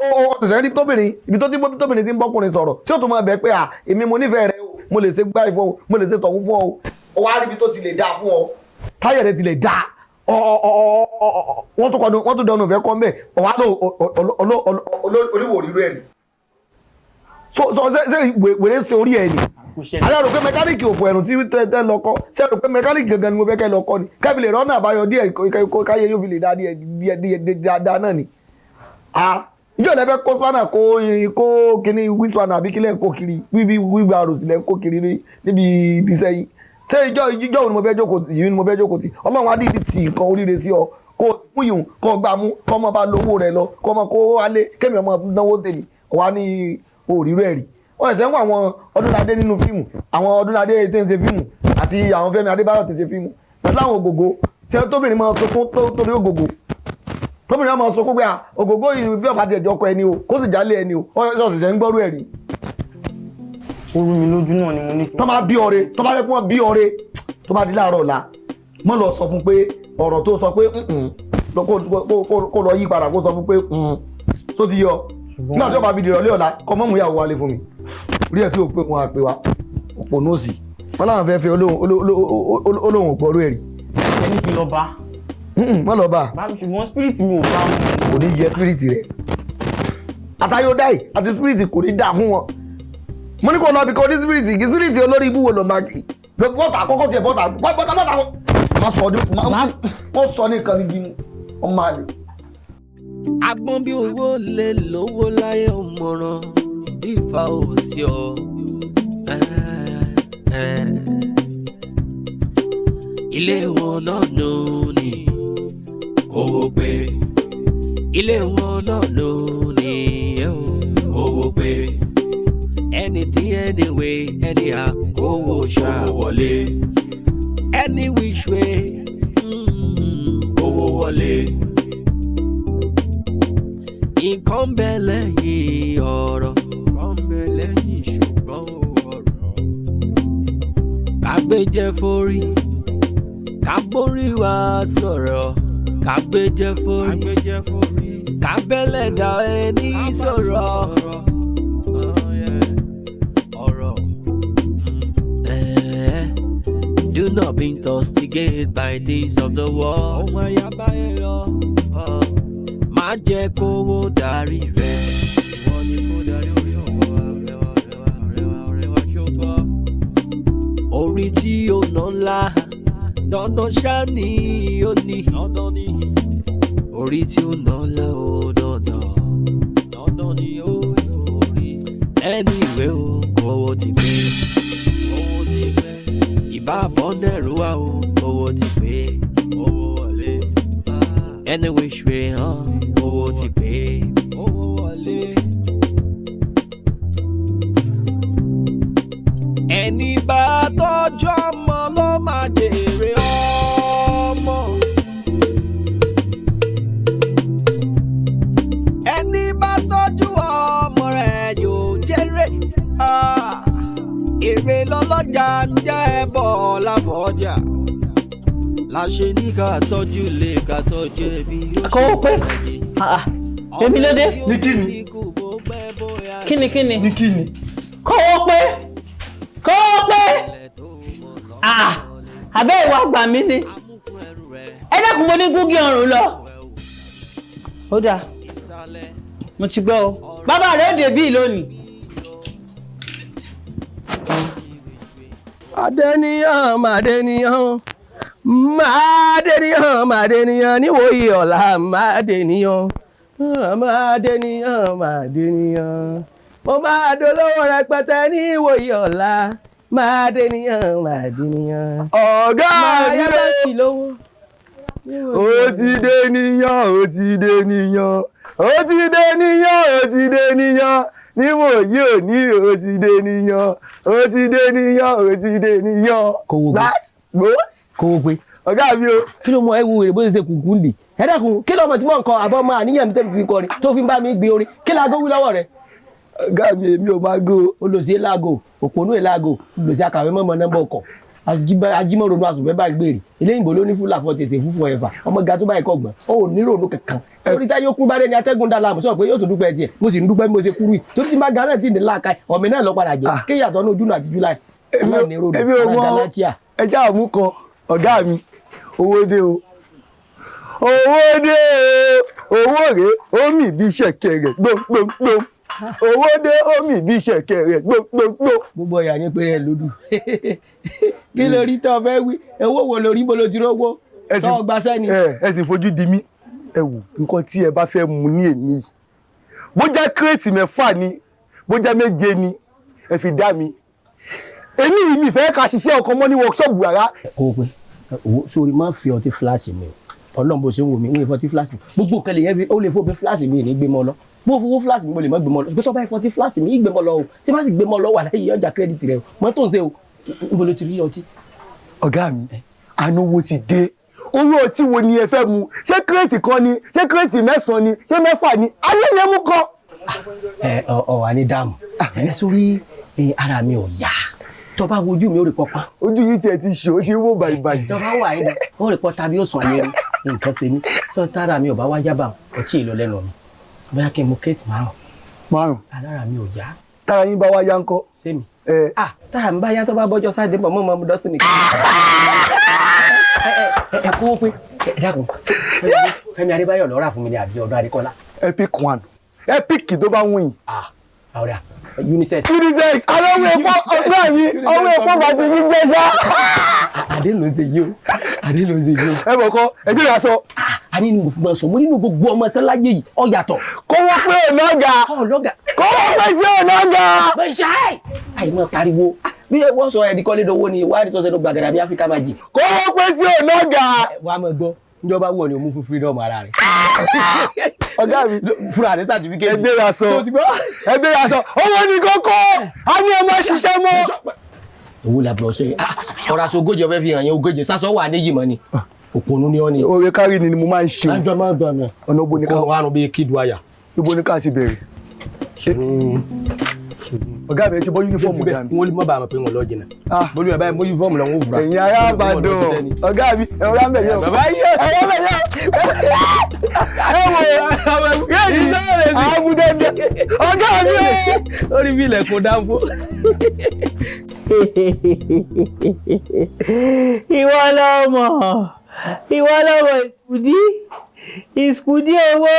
[SPEAKER 11] Ó ṣẹ̀ṣẹ̀ rí tóbìnrin, ibi tó ti bọ́ tóbìnrin ti ń bọ́kùnrin sọ̀rọ̀ tí ó tún máa bẹ̀ pé à èmi mo nífẹ̀ẹ́ rẹ o, mo lè ṣe gbá ìfọ́ o, mo lè ṣe tọ̀hún fún ọ o. Ó wá rí ibi tó ti lè dáa fún ọ. Táyà rẹ ti lè dáa. Wọ́n tún kọ́nu, wọ́n tún dọnu ìfẹ́ kọ́ mbẹ́. Ọ̀wá ló oníwò rírú ẹ̀ ni. So ṣe wèrè ṣe orí ẹ̀ ni. Alẹ́ rò pé mẹkáníìkì òfò ẹ̀rùn tí tẹ́ lọ kọ́, ṣe rò pé mẹkáníìkì gangan ni mo fẹ́ kẹ́ lọ kọ́ ni. Kẹ́bi lè rọ́nà àbáyọ díẹ̀ káyé yóò fi lè dá díẹ̀ dáadáa náà ni. Ìjọ lẹ fẹ́ kó spanner kó irin kó kíní wí spanner àbí kílẹ̀ kó kiri wíwí wíwí àrò sílẹ̀ kó kiri níbi ibi sẹ́yìn. Ṣé ìjọ ìjọ òun ni mo fẹ́ jókòó yìí ni mo fẹ́ jókòó tì? Ọlọ́run á dìídì tì nǹkan oríire sí ọ kó o mú ìhùn kó o gbà mú kó o mọ bá lówó rẹ lọ kó o mọ kó o wálé kémi ọmọ náwó tèmi wà ní òríró ẹ̀rí. Wọ́n ṣẹ̀ṣẹ̀ ń wọ àwọn Ọdúnladé nínú fíìmù, àwọn Ọdúnladé tí ń ṣe fíìmù àti àwọn Fẹ́mi Adébáyọ̀ tí ń ṣe fíìmù pẹ̀lú àwọn ògògó tí tóbìnrin máa sunkún torí ògògó. Tóbìnrin máa sunkún pé ògògó yìí bí ọ̀bá ti ẹ̀jọ̀ ọkọ ẹni o kó sì jálé ẹni o ó ṣẹ̀ṣẹ̀ ń gbọ́rú ẹ̀rí.
[SPEAKER 17] Ó rú mi lójú náà ni mo ní.
[SPEAKER 11] Tó bá bí ọ̀rẹ́, tó bá fẹ́ kí wọ́n bí ọ̀rẹ́, tó bá di láàárọ̀ ọ̀la, mọ́ lọ sọ fún pé ọ̀rọ̀ tó sọ pé kó lọ yí padà kó sọ fún pé tó ti yọ. Nígbà tí ó bá fi dìrọ̀lẹ́ ọ̀la, kọ́ mọ́ mú ìyàwó wálé fún mi. Orí ẹ̀ tí ò pé wọn á pè wá, òpó nóòsì. Wọ́n láwọn fẹ́ fẹ́ olóhùn òpó ọ̀rọ̀ ẹ̀rí.
[SPEAKER 17] Ẹni kí lọ bá.
[SPEAKER 11] Mọ́ lọ bá.
[SPEAKER 17] Ṣùgbọ́n spirit mi ò bá wọn.
[SPEAKER 11] Kò ní yẹ spirit rẹ̀. Àtayọ̀dáì àti spirit kò ní dáa fún wọn. Mo ní kó lọ bí kò ní spirit kí spirit olórí ibú wo ló máa kiri. Bọ́tà àkọ́kọ́ tiẹ̀ bọ́tà bọ́tà bọ́tà má sọ ní má sọ ní nǹkan ní gímù ọmọ àlè.
[SPEAKER 10] Agbọ́n bí owó lè lówó láyé òmọ̀ràn ìfà òsì ọ̀. Ilé wọn náà ló ní kówó pé. Ilé wọn náà ló ní kówó pé. Anything anyway anyhow kówó ṣá wọlé. Any which way kówó wọlé. Nǹkan bẹ lẹ́yìn ọ̀rọ̀, nǹkan bẹ lẹ́yìn ṣùgbọ́n ọ̀rọ̀. Kàgbéjẹ́ forí, kàgbórí wa sọ̀rọ̀, kàgbéjẹ́ forí, kàbẹ́lẹ̀ dá ẹni sọ̀rọ̀. Do not be intoxicated by things of the world. Má jẹ́ kówó darí rẹ̀. Ìwọ ni kó darí orí ọ̀wọ́ rẹwà rẹwà rẹwà rẹwà ṣọ́gbọ́. Orí tí ó ná ńlá, dandan ṣá ni ó ní. Orí tí ó ná ńlá ó dandan, dandan ni ó rí. Anyway o, kówó ti pé. Owó ti pé. Ìbá bọ́ndẹ̀rù wa o, owó ti pé. Owó wọlé. Anyway ṣe hàn, owó ti pé. Owó wọlé. Ẹni bá tọ́jú ọmọ ló máa jèrè ọmọ. Ẹni bá tọ́jú ọmọ rẹ̀ yóò jèrè. Èrè lọ́lọ́jà ń jẹ́ bọ̀ lábọ́jà. Láṣẹ ní ká tọ́jú lè ká tọ́jú ẹbí.
[SPEAKER 15] Kówó pé èmi ló dé.
[SPEAKER 11] Ní kí ni?
[SPEAKER 15] Kíni kíni.
[SPEAKER 9] Ní kíni.
[SPEAKER 15] Kówó pé kówó pé àbẹ́ ìwà àgbà mi ni ẹ dákun mo ní gúgí ọrùn lọ. Ó dáa, mo ti gbọ́ o, bàbá rẹ̀ ó dé bíi lónìí.
[SPEAKER 2] Adéníyàn màdéníyàn màdéníyàn màdéníyàn níwòyí ọ̀la màdéníyàn màdéníyàn màdéníyàn mo máa dolówó rẹpẹtẹ níwòyí ọ̀la màdéníyàn màdéníyàn.
[SPEAKER 9] Ọ̀gá mi
[SPEAKER 2] lówó.
[SPEAKER 9] Ó ti dé níyàn, ó ti dé níyàn, ó ti dé níyàn, ó ti dé níyàn níwòyí òní, ó ti dé níyàn, ó ti dé níyàn, ó ti dé níyàn.
[SPEAKER 2] Kówó gbé. Kówó gbé.
[SPEAKER 9] Ọ̀gá mi o.
[SPEAKER 2] Kí ló mọ ewu rẹ̀ bó ṣe ṣe kùkú ndì? Ẹ dákun, kí lọ́mọ tí mò ń kọ àbọ̀ ọmọ àníyàn mi tẹ́ fi kọrin tó fi ń bá mi gbé orin, kí láago wí lọ́wọ́ rẹ̀?
[SPEAKER 9] Ọ̀gá mi, èmi ò máa go.
[SPEAKER 2] Olùsí láago, òpònú èláago, olùsí akàwé mọ́mọ́ nọ́mbà ọkọ̀, ajímọ̀rònú àsùnfẹ́ bá gbèrè, eléyìnbó ló ní fúlà fọ́ tèsè fúfú ẹ̀fà, ọmọ ga tó báyìí kọ̀gbọ́n, ó ò ní rònú kankan. Torí táyé ó kú bá dé ní atẹ́gùn dá láàmú sọ pé yóò tó dúpẹ́ tiẹ̀, mo sì ń dúpẹ́ bí mo ṣe kúrú yìí. Torí tí má ga náà tí ì ní láàka ọ̀mí náà lọ padà jẹ́, kéyàtọ̀ ní ojúnà àti July.
[SPEAKER 9] Èmi ò mọ ẹja àmú kan, ọ̀gá mi, owó dé o. Owó dé o, owó rèé, ó mì bí ṣẹ̀kẹ̀rẹ̀ gbóngbóngbóng. Owó dé, ó mì bí ṣẹ̀kẹ̀rẹ̀ gbóngbóngbóng.
[SPEAKER 2] Gbogbo ọ̀yà ní péré lódù. Kí ló rí tó fẹ́ wí? Owó wo lórí bó ló ti rówó? Tó gbaṣẹ́ ni.
[SPEAKER 9] Ẹ sì fojú di mí. Ẹ wò nǹkan tí ẹ bá fẹ́ mu ní èmi yìí. Bó jẹ́ kírètì 6 ni, bó jẹ́ 7 ni, ẹ fi dá mi. Èmi yìí mi fẹ́ ká ṣiṣẹ́ ọkọ̀ mọ́ ní workshop rárá.
[SPEAKER 2] Kó o pé sórí má fi ọtí fúláṣì mi o. Ọlọ́run bó ṣe ń wò mí, ń fọtí fúláṣì mi. Gbogbo nǹkan lè yẹn ó lè fòpin fúláṣì mi ní gbé mọ́ lọ. Bó fowó fúláṣì mi mo lè má gbé mọ́ lọ. Ṣùgbọ́n tó bá yẹ fọtí fúláṣì mi, gbé mọ́ lọ o. Tí má sì gbé mọ́ lọ wà láyé ọjà kírẹ́dìtì rẹ o. Mọ́ tó ń ṣe o, níbo ló ti rí ọtí?
[SPEAKER 9] Ọ̀gá mi, àánú wo ti dé? Owó ọtí wo ni ẹ fẹ́ mu? Ṣé kírètì kan ni? Ṣé kírètì 9 ni? Ṣé 6 ni? Ayé yẹn mú kan.
[SPEAKER 2] Ẹ ọ wà ní dààmú. Ẹ sórí ara mi ò yá. Tó bá wojú mi ó rí pọpá.
[SPEAKER 9] Ojú yìí tiẹ̀ ti ṣe, ó ti wó bàìbàì.
[SPEAKER 2] Tó bá wà yín ó rí pọ tàbí ó sùn ayé mi nǹkan ṣe mí. Sọ tára mi ò bá wá yábà ọtí ìlọ lẹ́nu mi. Bóyá kí n mu kírètì 5.
[SPEAKER 9] 5.
[SPEAKER 2] Alára mi ò yá.
[SPEAKER 9] Tára yín bá wá yá ńkọ́?
[SPEAKER 2] Ṣé mi? Tára mi bá yá tó bá bọ́jọ́ sáde bọ̀ mọ́ mọ́ dọ́sìn nìkan. Ẹ kówó pé ẹ dákun, Fẹ́mi Adébáyọ̀ ló rà fún mi ní àbí ọdún Adékọ́lá.
[SPEAKER 9] Epic one, epic tó bá wùn yín.
[SPEAKER 2] Ọ̀rẹ́ unisex.
[SPEAKER 9] Unisex, àwọn ẹ̀kọ́ ọgbà mi, àwọn ẹ̀kọ́ bá ti fi jẹ́ sá.
[SPEAKER 2] Adé ló ń ṣe yìí o, Adé ló ń ṣe yìí o.
[SPEAKER 9] Ẹ bọ̀ kọ́, ẹ jẹ́ ìyá sọ.
[SPEAKER 2] A ní mo fi sọ, mo nínú gbogbo ọmọ sẹ́láyé yìí, ọ yàtọ̀.
[SPEAKER 9] Kówó pé ọ̀nàgà.
[SPEAKER 2] Ọ̀nàgà.
[SPEAKER 9] Kówó pé tí ọ̀nàgà.
[SPEAKER 2] Bẹ́ẹ̀ ṣáì. Àìmọ̀ pariwo. Bí wọ́n sọ ẹ̀dí kọ́lé dowó ni, wàá rí tọ́sẹ̀ ló gbàgàdà bí Áfíríkà máa jì.
[SPEAKER 9] Kówó pé tí ọ̀nàgà.
[SPEAKER 2] Wàá mọ̀ gbọ́, njọba wù ọ ni o mú fún freedom ara rẹ̀.
[SPEAKER 9] Ọ̀gá mi,
[SPEAKER 2] fúnra rẹ̀ certificate.
[SPEAKER 9] Ẹ gbéra sọ, ẹ gbéra sọ, owó ni kókó, a ní ọmọ ṣiṣẹ́ mọ́.
[SPEAKER 2] Owó la bọ̀ ṣe, ọ̀rọ̀ aṣọ ogójì ọbẹ̀ fi hàn yẹn ogójì, sásọ wà ní yìí mọ́ ni, òpònú ni ọ́ ni.
[SPEAKER 9] Oore kárí ni mo máa ń ṣe o.
[SPEAKER 2] Àjọ máa ń gbà mí.
[SPEAKER 9] Ọ̀nà ibo ni ká.
[SPEAKER 2] Kó wàá rún bíi kídu àyà.
[SPEAKER 9] Ibo ni ká ti bẹ̀rẹ̀. Ọ̀gá mi, ẹ ti bọ́ yúnífọ̀mù dànù.
[SPEAKER 2] Wọ́n lè má bàa mọ̀ pé wọ́n lọ jìnnà. Bólú ẹ̀ báyìí mú yúnífọ̀mù lọ, wọ́n fura.
[SPEAKER 9] Ẹ̀yin ará Ìbàdàn, ọ̀gá mi, ẹ̀rọ rámbẹ̀ yẹn o.
[SPEAKER 2] Bàbá yìí
[SPEAKER 9] ẹ̀rọ rámbẹ̀ yẹn o. Ẹ wo, àbúdẹ́dẹ́, ọ̀gá mi o.
[SPEAKER 2] Orí bí ilẹ̀kùn dáńfó.
[SPEAKER 15] Ìwọ lọmọ, ìwọ lọmọ ìsìkúdí, ìsìkúdí owó.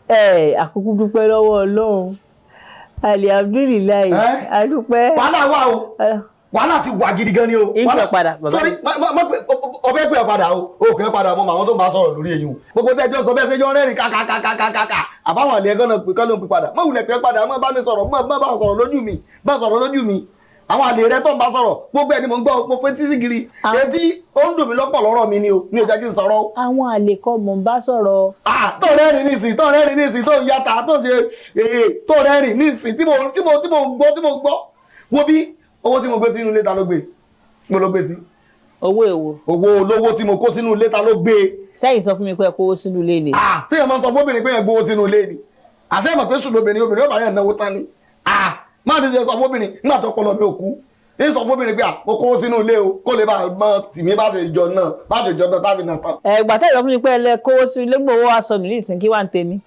[SPEAKER 15] Ẹ àkókò dúpẹ́ lọ́wọ́ Ọlọ́run. Alihamdulilayi, adúpẹ́.
[SPEAKER 1] Wàhálà wà o, wàhálà ti wà gidi gan ni o.
[SPEAKER 15] Ìpè padà bàbá.
[SPEAKER 1] Sọrí, ọbẹ̀ pè padà o, o pè padà mọ́ àwọn tó ń bá sọ̀rọ̀ lórí eyín o. Gbogbo tẹ́jọ́ sọ bẹ́ẹ̀ ṣe jọ rẹ́rìn kàkàkàkàkà. Àbáwọn àlẹ́ ẹ̀gán náà kọ́ ló ń pè padà. Mọ̀ wulẹ̀ pè padà, mọ̀ bá mi sọ̀rọ̀, mọ̀ bá sọ̀rọ̀ lójú mi, bá sọ̀rọ̀ lójú mi. Àwọn àlè rẹ tó ń bá sọ̀rọ̀, gbogbo ẹ̀ ni mò ń gbọ́, mo fẹ́ tí sígiri. Etí ó ń dùn mí lọ́pọ̀ lọ́rọ̀ mi ni o, ní ò jẹ́ kí n sọ̀rọ̀ o.
[SPEAKER 15] Àwọn àlè kọ́ mò ń bá sọ̀rọ̀.
[SPEAKER 1] Tó rẹ́rìn nísìn, tó rẹ́rìn nísìn, tó ń yàtà, tó ń ṣe èè, tó rẹ́rìn nísìn tí mo ń gbọ́. Wo bí owó tí mo gbé sínú ilé ta ló gbé? Mo ló gbé sí.
[SPEAKER 15] Owó èwo?
[SPEAKER 1] Owó olówó tí mo kó sínú ilé ta ló gbé?
[SPEAKER 15] Sẹ́yìn sọ fún mi pé ẹ kówó sínú ilé ni.
[SPEAKER 1] Ṣé ẹ máa ń sọ fóbìnrin pé ẹ gbówó sínú ilé ni? Àṣé ẹ mọ̀ pé sùn lóbìnrin, obìnrin ó bá yẹn náwó tán ni. Má ní sọ fóbìnrin nígbà tó pọlọ mi ò kú. Ní sọ fóbìnrin pé mo kówó sínú ilé o, kó lè bá mọ tìmí bá ṣe jọ náà, bá ṣe jọ náà tábì náà tán.
[SPEAKER 15] Ẹ̀gbà tẹ́lẹ̀ sọ fún mi pé ẹ lẹ kówó sínú ilé, gbowó aṣọ nìlí ìsìn kí wà ń tèmi.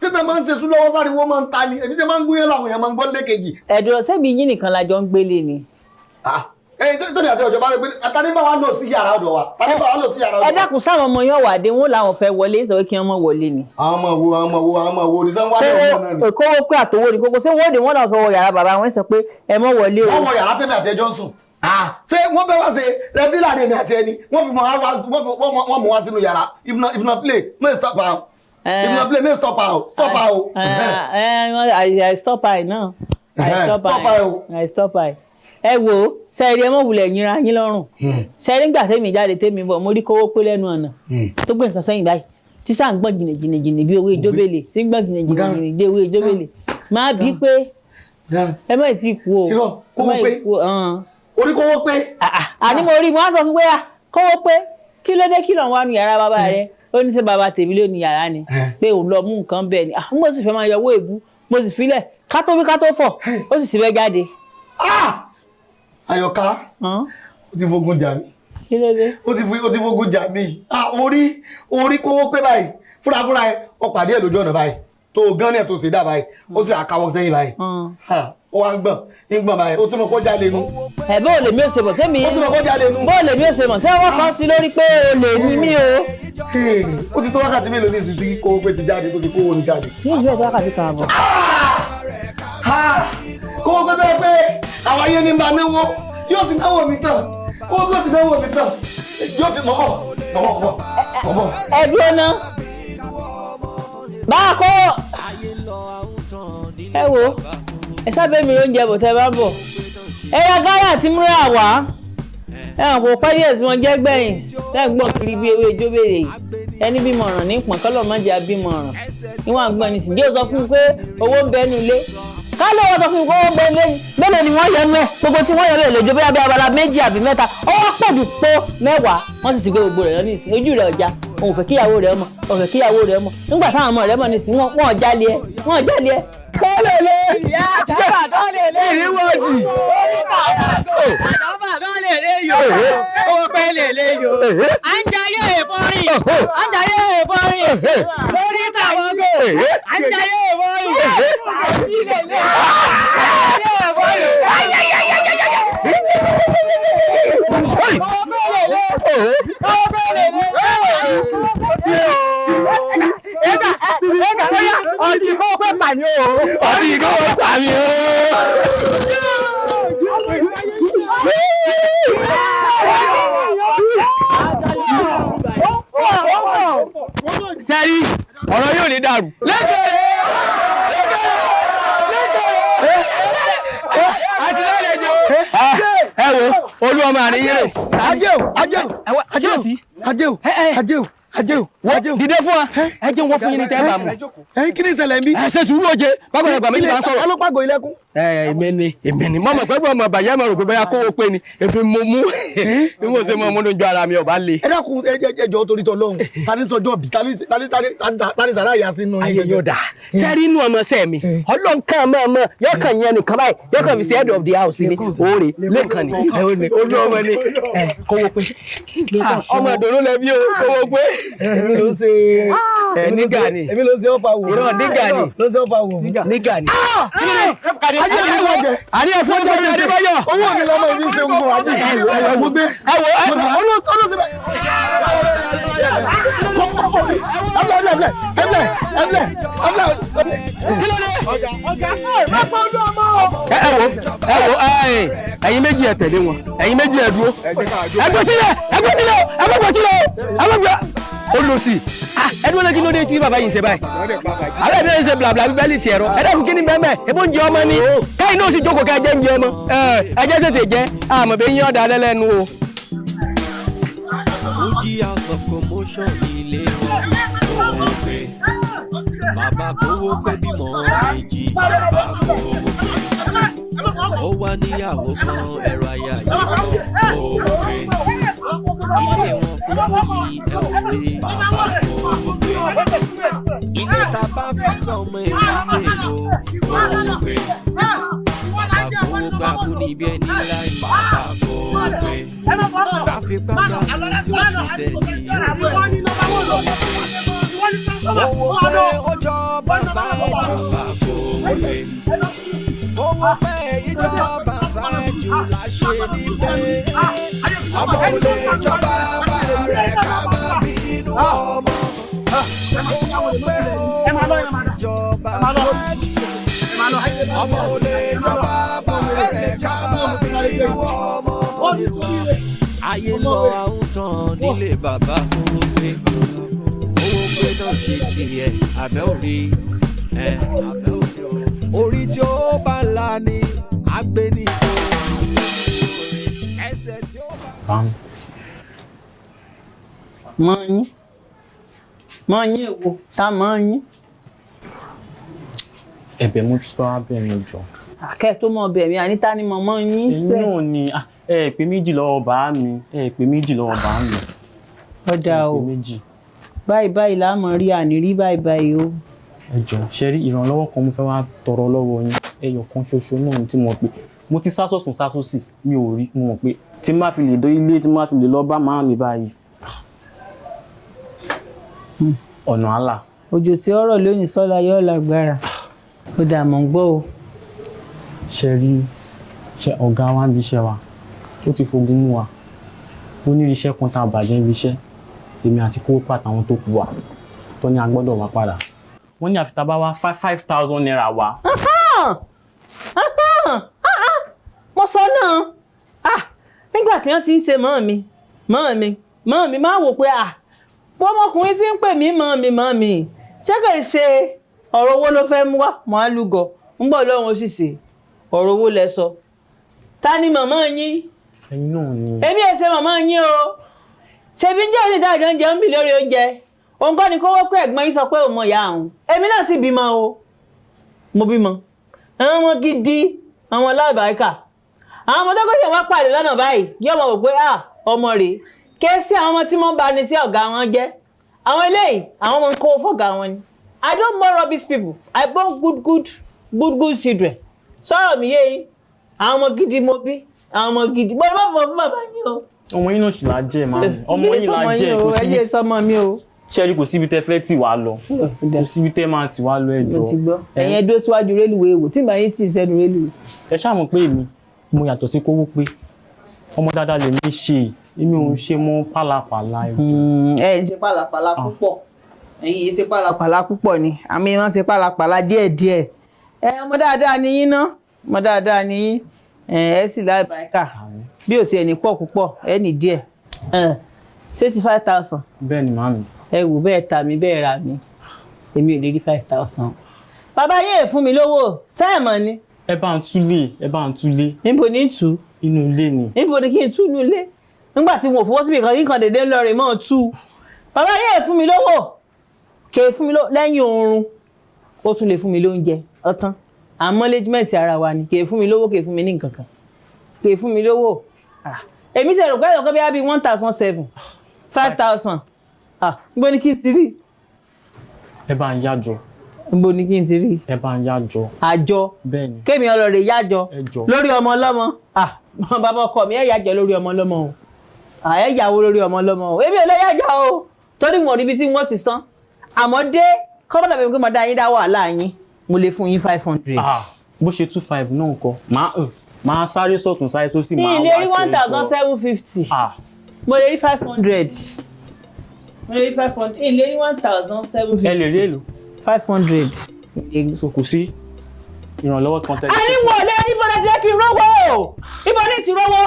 [SPEAKER 11] Ṣé tẹ máa ń ṣe sún lọ́wọ́ sáré wọ́n máa ń ta ni èmi tẹ máa ń gúnyán làwọn èèyàn máa ń gbọ́ lẹ́kejì.
[SPEAKER 15] Ẹ̀dùn ṣebí yín nìkan la jọ ń gbélé ni.
[SPEAKER 11] Ẹyin tẹ́lẹ̀ àti ọ̀jọ̀ba rẹ̀ pé tani bá wa lọ sí yàrá ọ̀dọ̀ wa, tani bá wa lọ sí yàrá ọ̀dọ̀ wa.
[SPEAKER 15] Ẹ dákun, sáwọn ọmọ yóò wà dé wọn làwọn fẹ́ wọlé, sọ pé kí wọ́n mọ̀ wọlé ni.
[SPEAKER 11] Àwọn ọmọ wo, àwọn ọmọ wo, àwọn ọmọ wo ni sẹ́wọ́n wá ní ọmọ náà ni.
[SPEAKER 15] Kówó pé àtòwò ni kókó, ṣé wọ́n dé wọ́n làwọn fẹ́ wọ yàrá bàbá wọn, sọ pé ẹ mọ̀ wọlé o.
[SPEAKER 11] Wọ́n wọ yàrá tẹ́lẹ̀ àti ẹjọ́ ń sùn. Ṣé wọ́n bẹ́ wá ṣe rẹ́bí láàrin èmi àti ẹni, wọ́n fi wọ́n mú wá sínú yàrá. If na play, may stop am. If na play, may stop am. Stop am.
[SPEAKER 15] I stop I náà. I stop I. I stop I. Ẹ wo sẹ́ẹ̀rì, ẹ mọ̀ wulẹ̀ yínra yín lọ́rùn. Sẹ́ẹ̀rì, ńgbà tẹ́mi jáde tẹ́mi bọ̀, mo rí kówó pé lẹ́nu ọ̀nà tó gbé nǹkan sẹ́yìn báyìí tí sáà ń gbọ̀n jìnnìjìnnì bí owó ìjóbèlè, tí ń gbọ̀n jìnnìjìnnì bí owó ìjóbèlè. Máa bí pé ẹ má tí kú o.
[SPEAKER 11] Kówó pé orí kówó pé.
[SPEAKER 15] Àní mo rí, mo á sọ fún pé kówó pé, kí ló dé, kí ló ń wá nu yàrá bàbá rẹ? Ó ní sẹ́ bàbá tèmi ló ní yàrá ni, pé òun lọ mú nǹkan bẹ́ẹ̀ ni. Mo sì fẹ́ máa yọ owó èbú, mo sì filẹ̀ ká tó wí ká tó fọ̀, ó sì sì fẹ́ jáde.
[SPEAKER 11] Àyọ̀ká, ó ti fogun jà mí. Ó ti fogun jà mí. Orí kówó pé báyìí fúnra ẹ, ó pàdé ẹ lójú ọ̀nà báyìí tó gán ní ẹ̀ tó ṣe dá báyìí, ó sì àkàwọ́ sẹ́yìn báyìí, ó wá ń gbọ̀n báyìí, ó tún mọ kó jáde nu.
[SPEAKER 15] Ẹ bó lèmi ò ṣe mọ̀ sẹ́mi.
[SPEAKER 11] Ó tún mọ kó jáde nu.
[SPEAKER 15] Bó lèmi ò ṣe mọ̀ sẹ́ wọ́n kọ́ sí lórí pé olè ni mí o.
[SPEAKER 11] Ó ti tó wákàtí mélòó ní ìsinsìnyí kówó pé ti jáde tó ti kówó mi jáde.
[SPEAKER 15] Ní ìlú ẹ̀ tó wákàtí kan àbọ̀.
[SPEAKER 11] Kówó pé bẹ́ẹ̀ pé àwọn ayé ní máa náwó, yóò ti náwó mi tán, kówó pé ó ti náwó mi tán, yóò ti mọ̀mọ́ mọ̀mọ́ mọ̀mọ́.
[SPEAKER 15] Ẹ dúró ná bá a kó ẹ wo, ẹ sábẹ́ mi oúnjẹ bò tẹ́ bá bọ̀, ẹ ra gárà àti múra wá. Ẹ hàn kó pẹ́ díẹ̀ sí wọn jẹ́ gbẹ̀yìn tẹ́ ń gbọ̀n kiri bí ewé ìjóbèrè yìí. Ẹni bímọ ọ̀ràn ní pọ̀n kọ́lọ̀ má jẹ́ abímọ ọ̀ràn níwọ̀n àgbọ̀n ní sìndí. Ó sọ fún mi pé owó ń bẹ nínú ilé, ká ló wọ́n sọ fún mi pé owó ń bẹ nínú ilé, mélòó ni wọ́n yọ nú ẹ̀? Gbogbo tí wọ́n yọ lè lòjó bóyá bí abala méjì àbí mẹ́ta, ó wá pọ̀ jù pé 10, wọ́n sì ti gbé gbogbo rẹ̀ lọ ní ìsìn. Ojú rẹ̀ ọjà, òun fẹ́ kíyàwó rẹ̀ ọmọ, òun fẹ́ kíyàwó rẹ̀ ọmọ nígbà táwọn ọmọ rẹ̀ mọ̀ ní ìsìn, wọ́n jalè ẹ, wọ́n jalè ẹ.
[SPEAKER 2] Kọ́lẹ̀lẹ̀ ìrìwọ̀dì. À ń jayé ìbọrin, à ń jayé ìbọrin, lórí tàwọn gò, à ń jayé ìbọrin,
[SPEAKER 12] Ọtí kò pẹ́ pa mí o. Ọtí kò pa mí o. Sẹ́rí, ọ̀rọ̀ yóò ní dàrú. Ẹ wo olú ọmọ àríyìn rè.
[SPEAKER 11] Ajé o, ajé o, ajé o, ajé o, ajé o, ajé o, ajé o.
[SPEAKER 12] Dìde fún wa, ẹ jẹ́ wọ́n fún yín ní tẹ́ bá mu.
[SPEAKER 11] Ẹyin kí ni ìṣẹ̀lẹ̀ ń bí?
[SPEAKER 12] Ẹ ṣe sùúrù oje, bákan náà gbàmí ti máa ń sọ̀rọ̀.
[SPEAKER 11] Alópàgọ́ ilẹ̀kùn.
[SPEAKER 12] Ẹ èmi ni, èmi ni, mọ̀mọ́ pẹ́pẹ́ ọmọ bàyá mọ̀ rò pé bóyá kówó pé ni, èmi mo mú, bí mo ṣe mọ ọmọ lójú ara mi ọba le.
[SPEAKER 11] Ẹ dákun, ẹ jọ̀ọ́ torí t'Ọlọ́run, ta ni sọjọ́ bí, ta ni sàrà ìyá sínú yín?
[SPEAKER 12] Ayé yóò dà, sẹ́rí inú ọmọ sẹ́ mi, ọlọ́nkàn mọ̀ yọkàn yẹn nìkan báyìí, yọkàn fi ṣe head of the house ni, òòrè lẹ́kàn ni, olú ọmọ ni, kówó pé, ọmọ ìdùnnú lẹbi o, kówó pé.
[SPEAKER 11] Èmi ló ṣe
[SPEAKER 12] nígà ni,
[SPEAKER 11] èmi ló ṣe ọ̀pá wò.
[SPEAKER 12] Irọ́ nígà ni,
[SPEAKER 11] ló ṣe ọ̀pá wò.
[SPEAKER 12] Nígà ni.
[SPEAKER 11] Ayé mi wọ́n jẹ.
[SPEAKER 12] Àní ẹ̀ fún Fẹ́mi Adébáyọ̀.
[SPEAKER 11] Owó mi lọ́mọ ìbí ṣe gbogbo àti mo gbé.
[SPEAKER 12] Ẹ wo ẹ
[SPEAKER 11] olóòsì bẹ́ẹ̀. Ẹ̀flẹ̀ ẹ̀flẹ̀ ẹ̀flẹ̀ ẹ̀flẹ̀ ẹ̀flẹ̀.
[SPEAKER 12] Ọ̀gá ọ̀gá ẹ̀ má pa ọdún ọmọ o. Ẹ wo ẹ wo ẹ̀yin méjì ẹ tẹ̀lé wọn, ẹ̀yin méjì ẹ dúró. Ẹ gbé sílẹ̀, ẹ gbé sílẹ̀, ẹ gbé sílẹ̀, ẹ gbé olùsì. Ẹdun olójú ló dé tí bàbá yìí ń ṣe báyìí. Alẹ́ mi ń ṣe blabla bíbélì tiẹ̀ rọ. Ẹ dákun, kí ni bẹ́ẹ̀ bẹ́ẹ̀ ebó ń jẹ ọmọ ni. Káyìn náà sì jókòó ká jẹ́ ń jẹ ọmọ. Ẹ jẹ́ tètè jẹ́, àmọ̀ bẹ́ẹ̀ yín ọ̀dà lẹ́lẹ́nu o.
[SPEAKER 10] Fuji House of Commotion ilé wọn kówó pé bàbá kówó pé bímọ méjì, bàbá kówó pé ó wá níyàwó kan, ẹ̀rọ ayé ayé kan, kówó pé ilé wọn kún fún yìí, ẹ ò rí bàbá kówó pé ilé tá a bá fi tọmọ èrè lè lò, kówó pé bàbá kówó gbà kú níbi ẹni láyé, bàbá kówó pé káfíńpá gbà tí ó ṣe tẹ̀lé. Owó pé ó jọ bàbá jù bàbá pé. Owó pé ìjọ bàbá jù láṣẹ ní pé. Ọmọ ò lè jọ bàbá rẹ̀ ká má bínú ọmọ. Owó pé ó ti jọ bàbá jù. Ọmọ ò lè jọ bàbá rẹ̀ ká má bínú ọmọ. Ayé lọ àwọn tán nílé bàbá owó pé. Owó pé náà ṣe tiẹ̀ abẹ́ òrí. Orí tí ó bá la ni àgbẹ̀ ní ẹsẹ̀ tí ó bá.
[SPEAKER 15] Mọ yín mọ yín èwo tá mọ yín.
[SPEAKER 17] Ẹ̀bẹ̀ mo ti sọ abẹ́ mi jọ.
[SPEAKER 15] Àkẹ́ tó mọ ọbẹ̀ mi àníta ni mọ̀mọ́ yín
[SPEAKER 17] Èmi
[SPEAKER 15] sẹ́.
[SPEAKER 17] náà ni ẹ pé méjì lọ́wọ́ bàá mi, ẹ pé méjì lọ́wọ́ bàá mi.
[SPEAKER 15] Ọ̀dà o,
[SPEAKER 17] Ẹ pé méjì.
[SPEAKER 15] báyìí báyìí là á mọ̀ rí àní rí báyìí báyìí o.
[SPEAKER 17] Ẹ jọ̀ọ́, ṣe rí ìrànlọ́wọ́ kan mo fẹ́ wá tọrọ lọ́wọ́ yín, ẹyọ kan ṣoṣo náà tí mo pè. Mo ti sá sọ̀tún sá sósì, mi ò rí, mo mọ̀ pé tí n bá fi lè dé ilé, tí n bá fi lè lọ bá màá mi báyìí. Ọ̀nà àlà.
[SPEAKER 15] Òjò tí ọ̀rọ̀ lónìí sọ́la yóò lágbára. Ó dà mọ̀ ń gbọ́ o.
[SPEAKER 17] Ṣe rí ṣe ọ̀gá wa ń bí iṣẹ́ wa, ó ti fogun mú wa. Ó ní iṣẹ́ kan tá a bàjẹ́ níbi iṣẹ́, èmi àti kówó pàtàwọn tó kù wa, tó ní a gbọ́dọ̀ wá padà. Wọ́n ní àfi tá a bá wá 5,000 naira wá.
[SPEAKER 15] Mo sọ náà, nígbà tí wọ́n ti ń ṣe mọ́ mi, mọ́ mi, mọ́ mi, máa wò pé ọmọkùnrin tí ń pè mí mọ́ mi, mọ́ mi, ṣé kò ṣe ọ̀rọ̀ owó ló fẹ́ mú wá? Mọ́ á lúgọ, ń bọ̀ lọ́run ó sì ṣe ọ̀rọ̀ owó lẹ sọ. Ta ni màmá yín?
[SPEAKER 17] Ẹ̀yin náà ni.
[SPEAKER 15] Èmi ẹ̀ ṣe màmá yín o. Ṣebí ń jẹ́ onídàájọ́ oúnjẹ ń bì lórí oúnjẹ. Òun kọ́ ni kówó pé ẹ̀gbọ́n yín sọ pé òun mọ ìyá òun. Èmi náà sì bímọ o. Mo bímọ. Àwọn ọmọ gidi, àwọn alábàákà. Àwọn ọmọ tó kọ́ sí wọn pàdé lọ́nà báyìí, yóò mọ̀ wò pé ọmọ rèé. Ké sí àwọn ọmọ tí wọ́n bá ní sí ọ̀gá wọn jẹ́. Àwọn eléyìí, àwọn ọmọ ń kó fọ́gà wọn ni. I don't born rubbish people. I born good good good good children. Sọ̀rọ̀ mi yé yín. Àwọn ọmọ gidi mo bí. Àwọn ọmọ gidi. Bọ́lá bá fọ fún bàbá yín o.
[SPEAKER 17] Ọmọ yín náà sì la jẹ́ màmí. Ọmọ yín la jẹ́, kò
[SPEAKER 15] Ẹ
[SPEAKER 17] síbi.
[SPEAKER 15] jẹ́ sọmọ mi o.
[SPEAKER 17] Ṣé rí kò síbi tẹ́ fẹ́ tì wá lọ. Kò síbi tẹ́ máa tì wá lọ, ẹ
[SPEAKER 15] Mo ti
[SPEAKER 17] jọ̀ọ́.
[SPEAKER 15] gbọ́. Ẹ̀yin ẹ dúró síwájú rélùwé wò tí màá yín tì í sẹ́nu rélùwé.
[SPEAKER 17] Ẹ ṣáà mọ̀ pé èmi mo yàtọ̀ sí kówó pé ọmọ dáadáa lèmi ṣe, èmi ò ń ṣe mọ́ pálapàla, ẹ jọ̀ọ́.
[SPEAKER 15] Ẹ ń ṣe pálapàla púpọ̀. Ẹ̀yin yìí ṣe pálapàla púpọ̀ ni. Àmì wọn ṣe pálapàla díẹ̀díẹ̀. Ẹ ọmọ dáadáa ni yín ná. Ọmọ dáadáa ni yín. Ẹ sì láì báyìíkà. Bí ò tiẹ̀ ní pọ̀ púpọ̀, ẹ ní díẹ̀. Ṣé ti 5,000?
[SPEAKER 17] Bẹ́ẹ̀ ni màmí.
[SPEAKER 15] Ẹ wò bẹ́ẹ̀ ta mi bẹ́ẹ̀ ra mi. Èmi ò lè rí 5,000. Bàbá yín fún mi lówó, sẹ́ẹ̀mọ̀ ni.
[SPEAKER 17] Ẹ bá ń túlé, ẹ bá ń túlé.
[SPEAKER 15] Níbo ni ń tú?
[SPEAKER 17] Inú ilé ni.
[SPEAKER 15] Níbo ni kí n tú inú ilé? Nígbà tí mo fọwọ́ síbi kan, nǹkan dédé ń lọ rè mọ́ tú. Bàbá yín fún mi lówó. Kè fún mi lówó lẹ́yìn oorun. Ó tún lè fún mi lóúnjẹ. Ọ̀tán. Àmọ́ ara wa ni. Kè fún mi lówó, kè fún mi ní nǹkan kan. Kè fún mi lówó. Èmi ṣe rò pé ẹ̀rọ kan bí 1,700, 5,000. Níbo ni kí n ti rí?
[SPEAKER 17] Ẹ bá ń yájọ.
[SPEAKER 15] Níbo ni kí n ti rí?
[SPEAKER 17] Ẹ bá ń yájọ.
[SPEAKER 15] Àjọ.
[SPEAKER 17] Bẹ́ẹ̀ni.
[SPEAKER 15] Kémi ọlọ́rẹ̀ yájọ.
[SPEAKER 17] Ẹ jọ̀ọ́.
[SPEAKER 15] Lórí ọmọ ọlọ́mọ. Bàbá ọkọ mi ẹ yájọ lórí ọmọ ọlọ́mọ o. Ẹ yàwó lórí ọmọ ọlọ́mọ o. Èmi ò lè yájọ o. Torí wọn ò ríbi tí wọ́n ti san. Àmọ́ dé kọ́mọ́dà bẹ̀rẹ̀ pé mo dá yín dá wàhálà yín. Mo lè fún yín 500.
[SPEAKER 17] Bó ṣe 25 náà kọ. Màá sáré sọ̀tún sáré sósì máa wá
[SPEAKER 15] Mi lè rí 1,750. Mo lè rí 500. Mo lè rí 500. Mi lè rí 1,750.
[SPEAKER 17] Ẹ lè rí èlò.
[SPEAKER 15] 500.
[SPEAKER 17] So kò sí ìrànlọ́wọ́ kan tẹ́lẹ̀.
[SPEAKER 15] A ní wọ̀ lé níbo la ti yẹ kí n rówó o. Ibo ni ti rówó?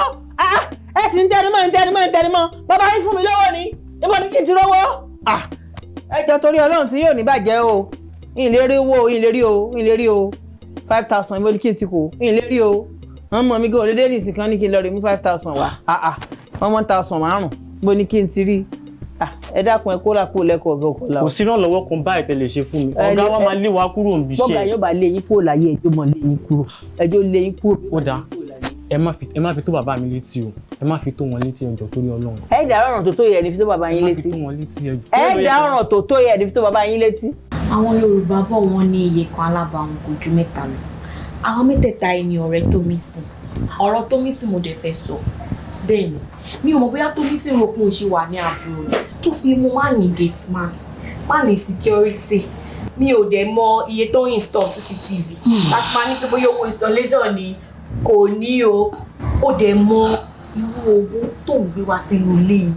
[SPEAKER 15] Ẹ sì ń tẹnumọ́ ń tẹnumọ́ ń tẹnumọ́. Bàbá yín fún mi lówó ni. Ibo ni kí n ti rówó? Ẹ jọ̀ọ́ torí Ọlọ́run tí yóò ní bàjẹ́ o. Ìlérí owó, ìlérí o, ìlérí o. 5,000 ibo ni kí n ti kó. Ìlérí o. Wọ́n mọ̀ mí gan olóde nìsín kan ní kí n lọ rí mú 5,000 wá. 1,000 márùn-ún. Ibo ni kí n ti rí? Ẹ dákun ẹ kó là kó lẹ́kọ̀ọ́ ọ̀gá ọ̀kọ̀ọ̀la.
[SPEAKER 17] Kò sí ìrànlọ́wọ́ kan báyìí tẹ́ lè ṣe fún mi. Ọ̀gá wa máa lé wa kúrò níbi iṣẹ́.
[SPEAKER 15] Bọ́gà yóò bá lé yín kúrò láyé, ẹjọ́ mọ̀ lé yín kúrò. Ẹjọ́ lé yín kúrò.
[SPEAKER 17] Ó dáa, ẹ má fi tó bàbá mi létí o. Ẹ má fi tó wọn létí, ẹ jọ̀ọ́ torí Ọlọ́run.
[SPEAKER 15] Ẹ dá ọ̀ràn tó tó yẹ ní fi tó bàbá yín létí.
[SPEAKER 17] Ẹ má fi tó wọn létí, ẹ jọ̀ọ́.
[SPEAKER 15] Ẹ dá ọ̀ràn tó tó yẹ ní fi tó bàbá yín létí.
[SPEAKER 13] Àwọn Yorùbá bọ̀ wọ́n ní iye kan alábàáhùn kò ju mẹ́ta lọ. Àwọn mẹ́tẹ̀ẹ̀ta ẹni ọ̀rẹ́ Tómisìn. Ọ̀rọ̀ Tómisìn mo dẹ̀ fẹ́ sọ. Bẹ́ẹ̀ ni, mi ò mọ̀ bóyá Tómisìn rò pé òun ṣì wà ní àbúrò rẹ̀ tó fi mú má ní gate man. Má ní security. Mi ò dẹ̀ mọ iye tó ń install CCTV. Láti máa ní pé bóyá owó installation ni kò ní o. Ó dẹ̀ mọ irú owó tó ń gbé wá sínú ilé yìí.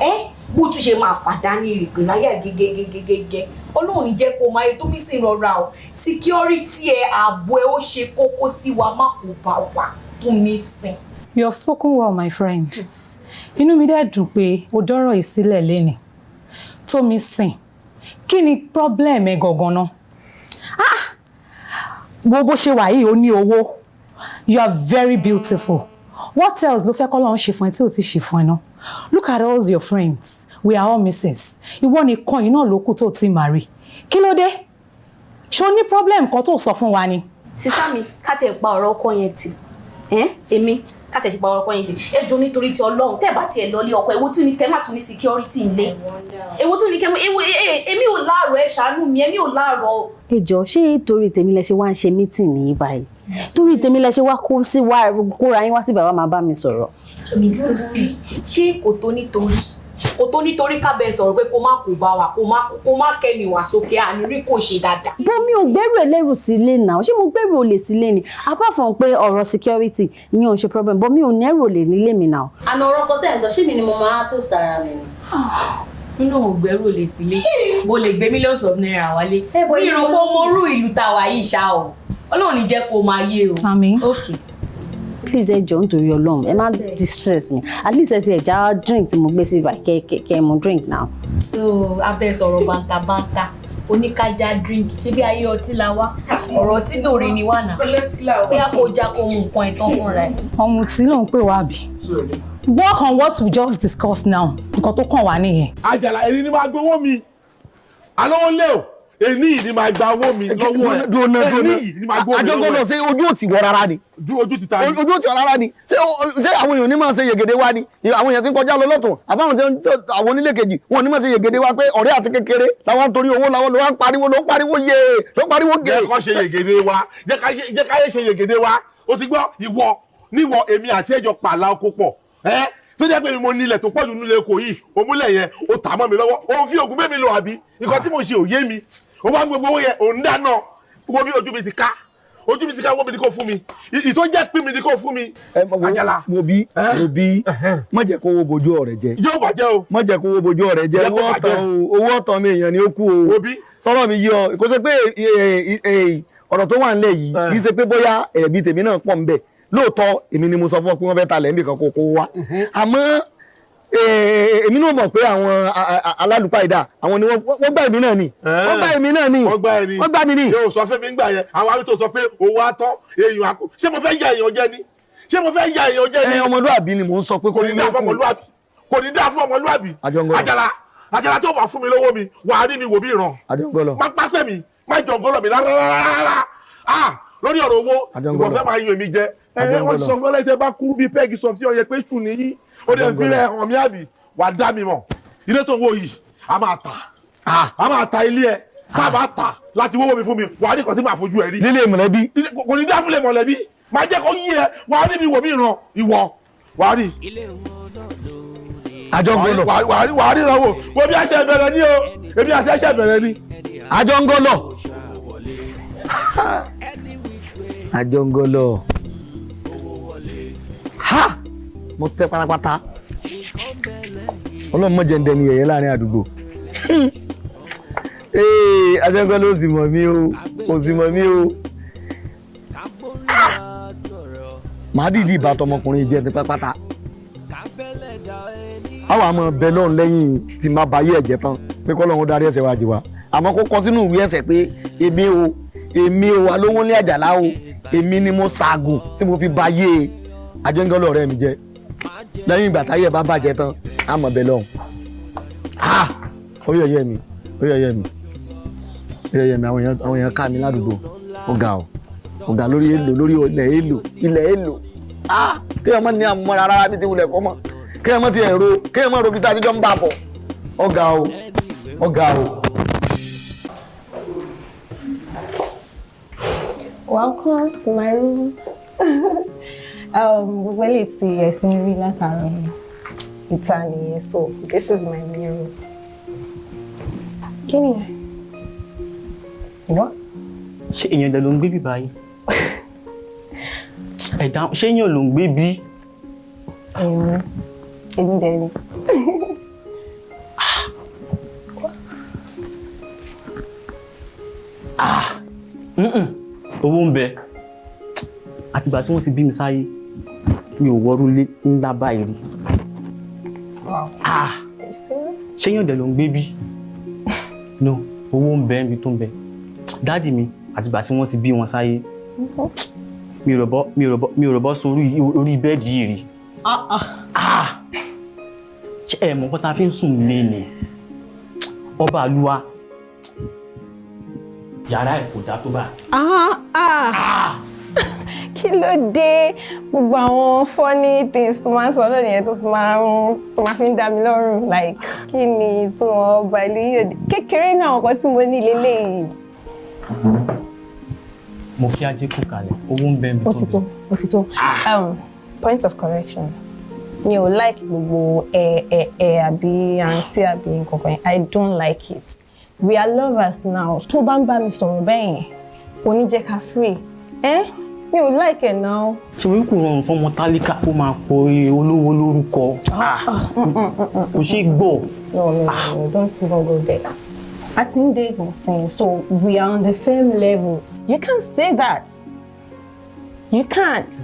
[SPEAKER 13] Ẹ́ bó tún ṣe máa fàdání rè pé láyà gégégégégé. Ọlọ́run ní jẹ́ kó máa yẹ tó mí sì rọra o. Security ẹ, ààbò ẹ, ó ṣe kókó sí wa, má kó bá wa tó mí sìn.
[SPEAKER 18] You have spoken well, my friend. Inú mi dẹ̀ dùn pé o dọ́rọ̀ yìí sílẹ̀ lénìí. Tómisìn, kí ni problem ẹ gangan náà? Ah! Wo bó ṣe wà yìí, o ní owó. You are very beautiful. What else ló fẹ́ kọ́ lọ́n ṣe fún ẹ tí ò ti ṣe fún ẹ náà? Look at all your friends. We are all misses. Ìwọ nìkan yìí náà ló kù tó ti marry. Kí ló dé? Ṣé o ní problem kan tó sọ fún wa ni?
[SPEAKER 13] Sister mi, ká tiẹ̀ pa ọ̀rọ̀ ọkọ yẹn tì. Ẹ́ èmi ká tiẹ̀ pa ọ̀rọ̀ ọkọ yẹn tì. Ẹ jọ̀ọ́, nítorí ti Ọlọ́run, tẹ́ ẹ bá tiẹ̀ lọ lé ọkọ, èwo tún ní kẹ́ má tún ní security ńlé? Èwo tún ní kẹ́ èwo èmi ò láàárọ̀, ẹ ṣàánú mi, èmi ò láàárọ̀.
[SPEAKER 19] Ẹ jọ̀ọ́, ṣé torí tèmi lẹ ṣe wá ń ṣe meeting ní báyìí? Torí tèmi lẹ ṣe wá kó sí wá kóra yín wá sí bàbá máa bá mi sọ̀rọ̀?
[SPEAKER 13] Miss Tosin, ṣé kò tó nítorí kábẹ́ sọ̀rọ̀ pé kó má kó bá wa, kó má kẹ́mi wá sókè, àní rí kò ṣe dáadáa.
[SPEAKER 19] Bó mi ò gbẹ́rù ẹlẹ́rù sílé náà. Ṣé mo gbẹ́rù olè sílé ni? Apart from pé ọ̀rọ̀ security, ìyẹn ò ṣe problem, but mi ò nẹ́rù olè nílé mi náà.
[SPEAKER 20] Àná ọ̀rọ̀ kan tẹ̀ ń sọ, ṣé mi ni mo máa tó sára mi ni?
[SPEAKER 13] Nínú òun gbẹ́rù olè sílé, mo lè gbé millions of naira wálé. Mi rò pé mo rú ìlú tá a wà yìí ṣá o. Ọlọ́run ní jẹ́ kó máa yé o.
[SPEAKER 18] Àmín.
[SPEAKER 13] Okay.
[SPEAKER 19] Please, ẹ jọ̀ọ́, nítorí Ọlọ́run, ẹ má distress me. At least ẹ ti ẹ̀ já drink tí mo gbé sí ibà, kẹ kẹ kẹ mu drink now.
[SPEAKER 13] So abẹ́ sọ̀rọ̀ bàǹtàbàǹtà, oníkájá drink, ṣé bí ayé ọtí la wá? Ọ̀rọ̀ tí dòrí ni wà náà, bóyá kó já kó mu nǹkan ìtàn fúnra ẹ̀.
[SPEAKER 18] Ọ̀hún tí ló ń pè wá àbí? Work on what we just discussed now. Nǹkan tó kàn wá nìyẹn.
[SPEAKER 1] Àjàlá, èyí ni máa gbowó mi alówó lé o. Èní yìí ni máa gba owó mi lọ́wọ́ ẹ̀.
[SPEAKER 11] Dúró náà, dúró
[SPEAKER 1] Èní yìí ni máa gbowó mi lọ́wọ́
[SPEAKER 11] àjọgbọ́dọ̀
[SPEAKER 1] ẹ̀.
[SPEAKER 11] Ṣé ojú ò tì wọ́ rárá ni?
[SPEAKER 1] Ojú ti ta ni?
[SPEAKER 11] Ojú ò tì wọ́ rárá ni? Ṣé àwọn èèyàn ní máa ṣe yègèdè wa ni? Àwọn èèyàn tí ń kọjá lọ lọ́tún, àbáwọn tí ń àwọn onílé kejì wọn ò ní máa ṣe yègèdè wa pé ọ̀rẹ́ àti kékeré làwọn ń torí owó làwọn ló wá ń pariwo, ló ń pariwo yéé, ló ń pariwo gèè.
[SPEAKER 1] Jẹ́ kó ṣe yègèdè wa, jẹ́ ká yé ṣe yègèdè wa. O ti gbọ́, ìwọ níwọ, èmi àti ẹjọ́ pààlà oko pọ̀ ẹ́, tó jẹ́ pé mo nílẹ̀ tó pọ̀ jù nílẹ̀ oko yìí. Òmúlẹ̀ yẹn o tà mọ́ mi lọ́wọ́, o fi ògùn bẹ́ẹ̀ mi lọ, àbí nǹkan tí mo ṣe ò yé mi. O wá gbogbo owó yẹn, ò ń dáná wo bí ojú mi ti ká, ojú mi ti ká. Owó mi ni kò fún mi, ìtó jẹ́ pín mi ni kò fún mi. Àjàlá.
[SPEAKER 11] Wo bí, wo bí, má jẹ́ kó owó bojú ọ̀rẹ́ jẹ́.
[SPEAKER 1] Yóò bàjẹ́ o.
[SPEAKER 11] Má jẹ́ kó owó bojú ọ̀rẹ́ jẹ́.
[SPEAKER 1] Jẹ́ kó
[SPEAKER 11] Owó ọ̀tàn
[SPEAKER 1] bàjẹ́.
[SPEAKER 11] o, owó ọ̀tàn mi, èèyàn ni ó kú o. Sọ̀rọ̀ mi yí ọ, kò ṣe pé ọ̀rọ̀ tó wà nílẹ̀ yìí kì í ṣe pé bóyá ẹ̀bí tèmi náà pọ̀ ńbẹ̀. Lóòótọ́, èmi ni mo sọ fún ọ pé wọ́n fẹ́ talẹ̀ níbì kan kó kó wá, àmọ́ èmi náà mọ̀ pé àwọn alálùpàìdà, àwọn ni wọ́n gbà èmi náà ni, wọ́n gbà èmi náà ni.
[SPEAKER 1] Wọ́n gbà ẹ ni.
[SPEAKER 11] Wọ́n gbà mí ni.
[SPEAKER 1] Yóò sọ fún mi gbà yẹn, àwọn àbí tó sọ pé owó atọ́ èèyàn àkó. Ṣé mo fẹ́ ya èèyàn jẹ ni? Ṣé mo fẹ́ ya èèyàn jẹ ni?
[SPEAKER 11] Ẹ ọmọlúàbí ni mò ń sọ pé
[SPEAKER 1] Kò ní dáa fún ọmọlúàbí, kò ní dáa fún ọmọlúàbí.
[SPEAKER 11] Àjọngọlọ.
[SPEAKER 1] Àjàlá, Àjàlá, tó bá fún mi lówó mi, wà á rí mi wò bí ìran.
[SPEAKER 11] Àjọngọlọ.
[SPEAKER 1] Má má pè mí, má jọ̀ngọ́lọ̀ mi rárá rárá. Ah, lórí ọ̀rọ̀ owó,
[SPEAKER 11] Àjọngọlọ.
[SPEAKER 1] ìwọ fẹ́ máa yan èmi jẹ. Ẹ wọ́n ti sọ fún ẹlẹ́tẹ̀ bá kú bí pẹ́ẹ́gì sọ fí ọyẹ pé ṣù nìyí ó dẹ̀ fi rẹ̀ hàn mí, àbí wà á dá mi mọ̀. Ilé tó ń wò yìí, a máa tà, a máa ta ilé ẹ. Tá a bá tà láti wọ́wọ́ mi fún mi, wà á ní kan tí màá fojú ẹ rí.
[SPEAKER 11] Nílé mọ̀lẹ́bí.
[SPEAKER 1] Kò ní dá fúnlẹ̀ mọ̀lẹ́bí, máa jẹ́ kó yí ẹ, wà á rí mi wò mí ràn, ìwọ wà á rí.
[SPEAKER 11] Àjọngọlọ.
[SPEAKER 1] Wà á rí ìrànwọ́ wo bí a ṣe bẹ̀rẹ̀ ní o, èmi àti ẹ ṣe bẹ̀rẹ̀ ní.
[SPEAKER 11] Àjọngọlọ. Àjọngọlọ. Ha, mo tẹ pátápátá. Ọlọ́run mọ̀ jẹ́ ń dẹni yẹ̀yẹ́ láàrin àdúgbò. Ee, Àjọngọlọ ò sì mọ̀ mí o, kò sì mọ̀ mí o. Màá dìídì ìbátan ọmọkùnrin jẹ́ ti pátápátá. Àwọn àmọ́ bẹ lọ́run lẹ́yìn tí má ba ayé ẹ̀jẹ̀ tán pé kọ́lọ́run ó darí ẹ̀ṣẹ̀ wa jì wá, àmọ́ kó kọ sínú ìwé ẹ̀ṣẹ̀ pé èmi o, èmi o, alówó ní Àjàlá o, èmi ni mo ṣaagùn tí mo fi ba ayé Àjọngọlọ ọ̀rẹ́ mi jẹ́. Lẹ́yìn ìgbà táyé ẹ̀ bá bàjẹ́ tán, àmọ́ bẹ lọ́run. Ah, ó yẹ yẹ mi, ó yẹ yẹ mi, ó yẹ yẹ mi. Àwọn èèyàn ká mi ládùúgbò. Ó ga o, ó ga lórí èlò, lórí ilẹ̀ èlò, ilẹ̀ èlò. Ah, kéèyàn má ní àmúmọ́ra rárá bí ti wulẹ̀ kọ́ mọ́, kéèyàn má ti ẹ̀rọ, kéèyàn má ro bí tá a ti jọ ń bá bọ̀. Ó ga o, ó ga o.
[SPEAKER 8] Welcome to my room. Gbogbo eléyìí tí ẹ sì ń rí látàárọ̀ ìta nìyẹn, so this is my main room.
[SPEAKER 4] Kí ni ẹ? What?
[SPEAKER 17] Ṣé èèyàn dẹ̀ ló ń gbé bí báyìí? Ẹ̀dá, ṣé èèyàn ló ń gbé bí?
[SPEAKER 4] Èmi dẹ̀ ni.
[SPEAKER 17] Owó ń bẹ. Àtìgbà tí wọ́n ti bí mi sáyé, mi ò wọrú ilé ńlá báyìí rí.
[SPEAKER 4] Wow.
[SPEAKER 17] Ah!
[SPEAKER 4] Are you serious?
[SPEAKER 17] Ṣé èèyàn dẹ̀ ló ń gbé bí? No, owó ń bẹ níbi tó ń bẹ. Dádì mi, àtìgbà tí wọ́n ti bí wọn sáyé, mi ò rọ̀bọ́ sun orí bẹ́ẹ̀dì yìí rí. Ṣé ẹ mọ̀ nǹkan tá a fi ń sùn lé ni? Ọba àlùwà, yàrá ẹ̀ kò dá tó báyìí.
[SPEAKER 4] Kí ló dé gbogbo àwọn funny things tó máa ń sọ lónìí yẹn tó fi máa ń tó máa fi ń dá mi lọ́rùn, like kí ni tí wọ́n ọba ìlú yìí òde kékeré náà, àwọn kan tí mo ní lélẹ́yìí.
[SPEAKER 17] Mo kí ajé kú kalẹ̀, owó ń bẹ mi
[SPEAKER 4] Ó ti tó, ó ti tó. Point of correction, mi ò like gbogbo ẹ ẹ ẹ àbí àǹtí àbí nǹkan kan yẹn. I don't like it. We are lovers now. Tó bá ń bá mi sọ̀rọ̀ bẹ́ẹ̀ yẹn, kò ní jẹ́ ká free ẹ́. Mi ò like ẹ̀ now.
[SPEAKER 17] Ṣé wọ́n kò rọrùn fún ọmọ tálíkà kó máa pọ olówó lórúkọ? Kò ṣeé gbọ́.
[SPEAKER 4] No, no, no, don't even go there. A ti ń date nsìn, so we are on the same level. You can't say that. You can't.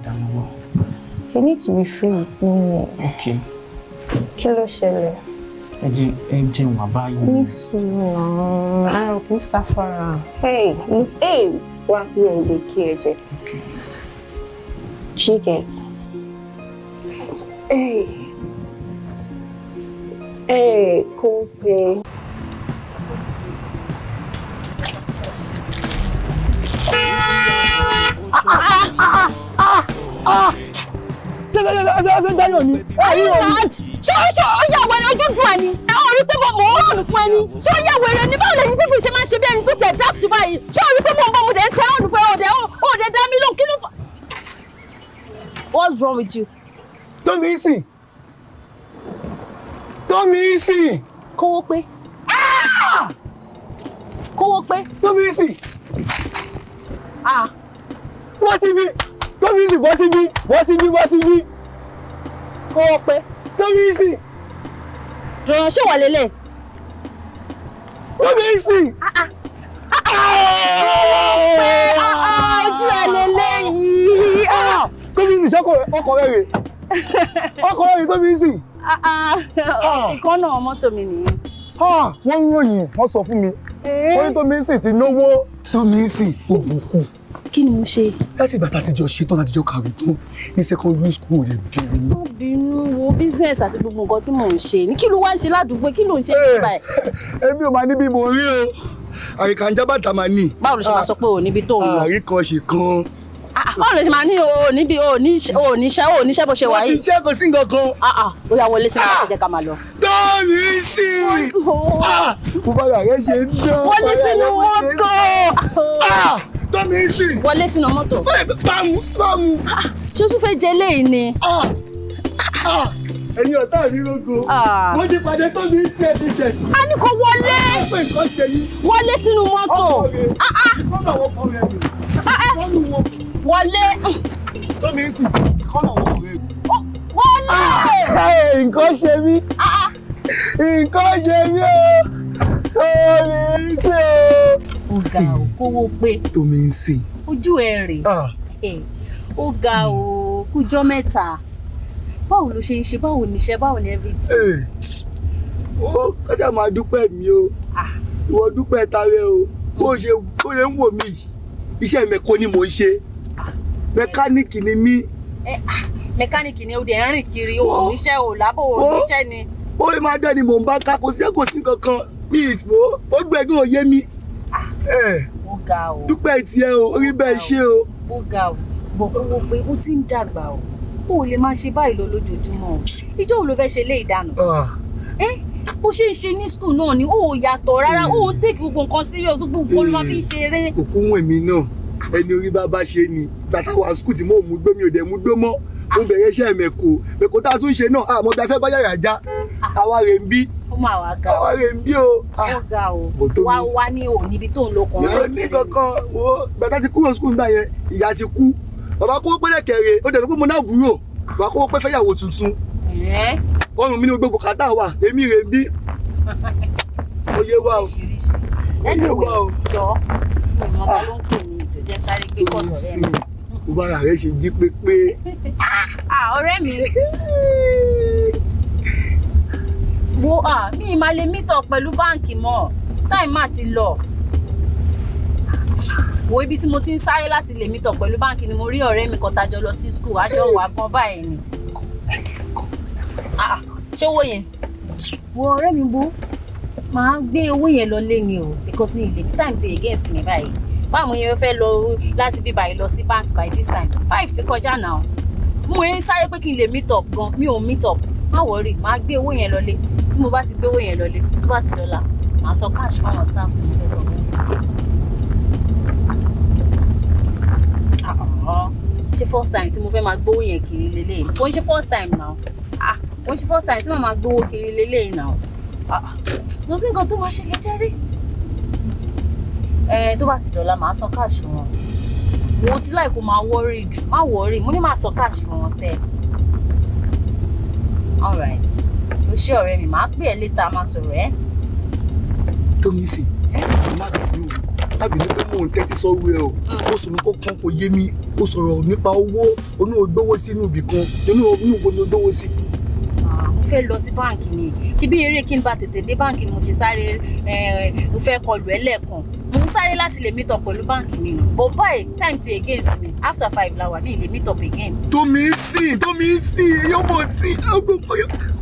[SPEAKER 4] You need to be free with me.
[SPEAKER 17] Okay.
[SPEAKER 4] Kí ló ṣẹlẹ̀?
[SPEAKER 17] Ẹ jẹ́ wà báyìí.
[SPEAKER 4] Ní sùúrù náà, ara ò kì í sáfara. Hey, look, hey, wá, mi ò lè kí ẹ jẹ. Do you get? Hey. Hey, kò pé.
[SPEAKER 9] Ṣé ẹ fẹ́ dáyọ̀ ni?
[SPEAKER 8] Ṣé ó yà wẹ̀rẹ̀ ojú dùn ẹ̀ ni? Ẹ ò rí pé mo mò ń rọrùn fún ẹni. Ṣé ó yà wẹ̀rẹ̀ ni? Báwo lẹ́yìn pípọ̀ ṣe máa ń ṣe bí ẹni tó tẹ̀ draft báyìí? Ṣé ó rí pé mo ń bọ̀, mo dẹ̀ ń tẹ ọ̀nù fún ẹ, òde dá mi lóhùn, kí ló fà? What's wrong with you?
[SPEAKER 9] Tómi sìn. Tómi sìn.
[SPEAKER 8] Kówó pé. Kówó pé.
[SPEAKER 9] Tómi sìn. Wọ́n ti bí. Tómi sìn, bọ́ síbí, bọ́ síbí, bọ́ síbí.
[SPEAKER 8] Kówó pé.
[SPEAKER 9] Tómi sìn.
[SPEAKER 8] Jọ̀yàn, ṣé wà lélẹ̀?
[SPEAKER 9] Tómi sìn.
[SPEAKER 8] Pé ojú ẹ̀ lélẹ̀ yìí.
[SPEAKER 9] Tómi sìn, ṣọ́kọ̀ ọkọ̀ rẹ̀ rè. Ọkọ̀ rẹ̀ rè, Tómi sìn.
[SPEAKER 8] Ìkan náà mọ́tò mi nìyẹn.
[SPEAKER 9] Wọ́n ń ròyìn, wọ́n sọ fún mi. Wọ́n ní Tómi sìn ti náwó. Tómi sìn, òbùkún.
[SPEAKER 19] Kí ni mo ṣe?
[SPEAKER 9] Láti ìgbà tá a ti jọ ṣetán, láti jọ kàwé tán ní secondary school, lè bèrè mi.
[SPEAKER 19] Má bínú, wo business àti gbogbo nǹkan tí mò ń ṣe ní. Kí ló wá ń ṣe ládùúgbò? Kí ló ń ṣe nípa ẹ̀?
[SPEAKER 9] Èmi ò máa níbi mo rí o. Àríkà ń jábàtà máa ní.
[SPEAKER 19] Báwo ló ṣe máa sọ pé ò níbi tó ń lọ?
[SPEAKER 9] Àríkan ṣe kan.
[SPEAKER 19] Báwo ló ṣe máa ní o níbi o níṣẹ́, o níṣẹ́ bó ṣe wà
[SPEAKER 9] Wọ́n
[SPEAKER 19] yìí?
[SPEAKER 9] ti jẹ́, kò sí nǹkan kan.
[SPEAKER 19] Ó yá, wọlé sínú mọ́tò, jẹ́ ká máa lọ.
[SPEAKER 9] Tómi sí. Mo bá rà rẹ ṣe ń dán.
[SPEAKER 19] Wọlé sínú mọ́tò.
[SPEAKER 9] Tómi sí.
[SPEAKER 19] Wọlé sínú mọ́tò.
[SPEAKER 9] Spáàmù, spáàmù.
[SPEAKER 19] Ṣé o tún fẹ́ jẹ léyìí ni?
[SPEAKER 9] Ẹ̀yin ọ̀tá mi rogo. Mo ti pàdé Tómi sí ẹ̀ ti ṣẹ̀sì.
[SPEAKER 19] A ní kó wọlé.
[SPEAKER 9] Pé nǹkan ṣe yín.
[SPEAKER 19] Wọlé sínú mọ́tò.
[SPEAKER 9] Kọ́nà àwọn ọkọ rẹ̀ rè.
[SPEAKER 19] Wọlé.
[SPEAKER 9] Tómi sí. Kọ́nà àwọn ọkọ rẹ̀ rè.
[SPEAKER 19] Wọlé.
[SPEAKER 9] Nǹkan ṣe mí. Nǹkan ṣe mí o. Tómi sí o.
[SPEAKER 19] Ó ga ò, kówó pé.
[SPEAKER 9] Tómi sí.
[SPEAKER 19] Ojú ẹ rè. Ó ga ò, kújọ́ mẹ́ta. Báwo ló ṣe ń ṣe? Báwo níṣẹ́? Báwo ni everything?
[SPEAKER 9] Ó kájà máa dúpẹ́ mi o. Ìwọ dúpẹ́ tarẹ o. Bó ṣe ń wò mí yìí, iṣẹ́ mẹ́kọ ni mò ń ṣe. Mẹkáníìkì ni mí.
[SPEAKER 19] Mẹkáníìkì ni, ó dẹ̀ ń rìn kiri, o ò níṣẹ́, o lábọ̀, o ò níṣẹ́ ni.
[SPEAKER 9] Ó lè máa dẹ́ ni mò ń bá ká, kò sí, kò sí kankan mi ìsìnbó ó gbẹ̀gàn òye mi.
[SPEAKER 19] Ó ga o.
[SPEAKER 9] Dúpẹ́ tiẹ̀ o, orí bẹ́ẹ̀ ṣe o.
[SPEAKER 19] Ó ga o, bọ̀ owó pé ó ti ń dàgbà o, o ò lè máa ṣe báyìí lọ lójoojúmọ́ o. Ìjọ́ wo ló fẹ́ ṣe lé ìdànù? Bó ṣe ń ṣe ní school náà ni, ó ò yàtọ̀ rárá, ó ò take gbogbo nǹkan serious, gbogbo nǹkan ló máa fi ń ṣeré.
[SPEAKER 9] Òkú ń èmi náà, ẹni orí bá bá ṣe ni. Bàtà wà school tí mò ń mú gbé, mi ò dẹ̀ mú gbé mọ́. Mo bẹ̀rẹ̀ iṣẹ́ mẹ̀kò mẹ̀kò tá a tún ṣe náà, àmọ́ bí a fẹ́ bá yàrá já àwa rè ń bí.
[SPEAKER 19] Ó Ó máa wá ga.
[SPEAKER 11] Àwọn rè ń bí o.
[SPEAKER 19] Ó ga o.
[SPEAKER 11] Bò tó mi.
[SPEAKER 19] Wá wá ní o níbi tó ń lo kan.
[SPEAKER 11] Mi ò ní kankan wo bàtà ti kúrò sukùl nígbà yẹn, ìyá ti kú. Bàbá kówó pé lẹ́kẹ̀rẹ̀, ó dẹ̀ pé mo náà búrò. Bàbá kówó pé fẹ́yàwó tuntun. Ọrùn mi ní gbogbo kàtà wà, èmi rè ń bí. Ó yé wa o. Ó yé wa o.
[SPEAKER 19] Jọ ìmọ̀ bá ló ń pè mí ìjọ jẹ́ sáré gbé kọ́ọ̀tù ọ̀rẹ́ mi.
[SPEAKER 11] Bó bára rẹ ṣe jí pépé.
[SPEAKER 19] Ah, ọ̀rẹ́ mi. Wo mi máa lè meet up pẹ̀lú báǹkì mọ́, time máa ti lọ. Wo ibi tí mo ti ń sáré láti lè meet up pẹ̀lú báǹkì ni mo rí ọ̀rẹ́ mi kan tá jọ lọ sí school, àjọ wà gan báyìí ni. Ah, ṣé owó yẹn? Wo ọ̀rẹ́ mi bó, màá gbé owó yẹn lọ lé ni o, because ní ilé time ti against mi báyìí. Báwo yẹn fẹ́ lọ láti bí báyìí lọ sí bank by this time? 5 ti kọjá now. Mo ń sáré pé kí n lè meet up gan, mi ò meet up. Má worry, màá gbé owó yẹn lọlé. Tí mo bá ti gbé owó yẹn lọlé, tó bá ti dọ́là, màá sọ cash fáwọn staff tí mo fẹ́ sọ fún. Ṣé first time tí mo fẹ́ máa gbówó yẹn kiri leléyìí? Kò ń ṣe first time now. Ah, kò ń ṣe first time tí màá máa gbówó kiri leléyìí now. Ah, kò sí nǹkan tó máa ṣẹlẹ̀ jẹ́rí. Tó bá ti dọ̀la, màá san cash fún wọn. Mo ti láì kó máa worry jù, má worry, mo ní máa san cash fún wọn sẹ́ẹ̀. Alright, o ṣé ọ̀rẹ́ mi, màá pè ẹ́ later, máa sọ̀rọ̀ ẹ́.
[SPEAKER 11] Tómisìn, má bínú o, má bínú pé mò ń tẹ́tí sọ́wọ́ ẹ o. Ó sọ̀rọ̀ kọ́kàn kò yé mi, ó sọ̀rọ̀ nípa owó, onú ògbówó sínú ibì kan, inú ògbó ni ògbówó sí.
[SPEAKER 19] Mo fẹ́ lọ sí báǹkì ni, ṣé bí eré kí n bá tètè dé báǹkì ni mo ṣe sáré, mo fẹ́ kọlù ẹ́ lẹ́ẹ̀kan. Mo ń sáré láti lè meet up pẹ̀lú báǹkì mi nù. But boy, time ti against me. After 5 la wà, mi lè meet up again.
[SPEAKER 11] Tómisìn, Tómisìn, yóò mọ̀ sí,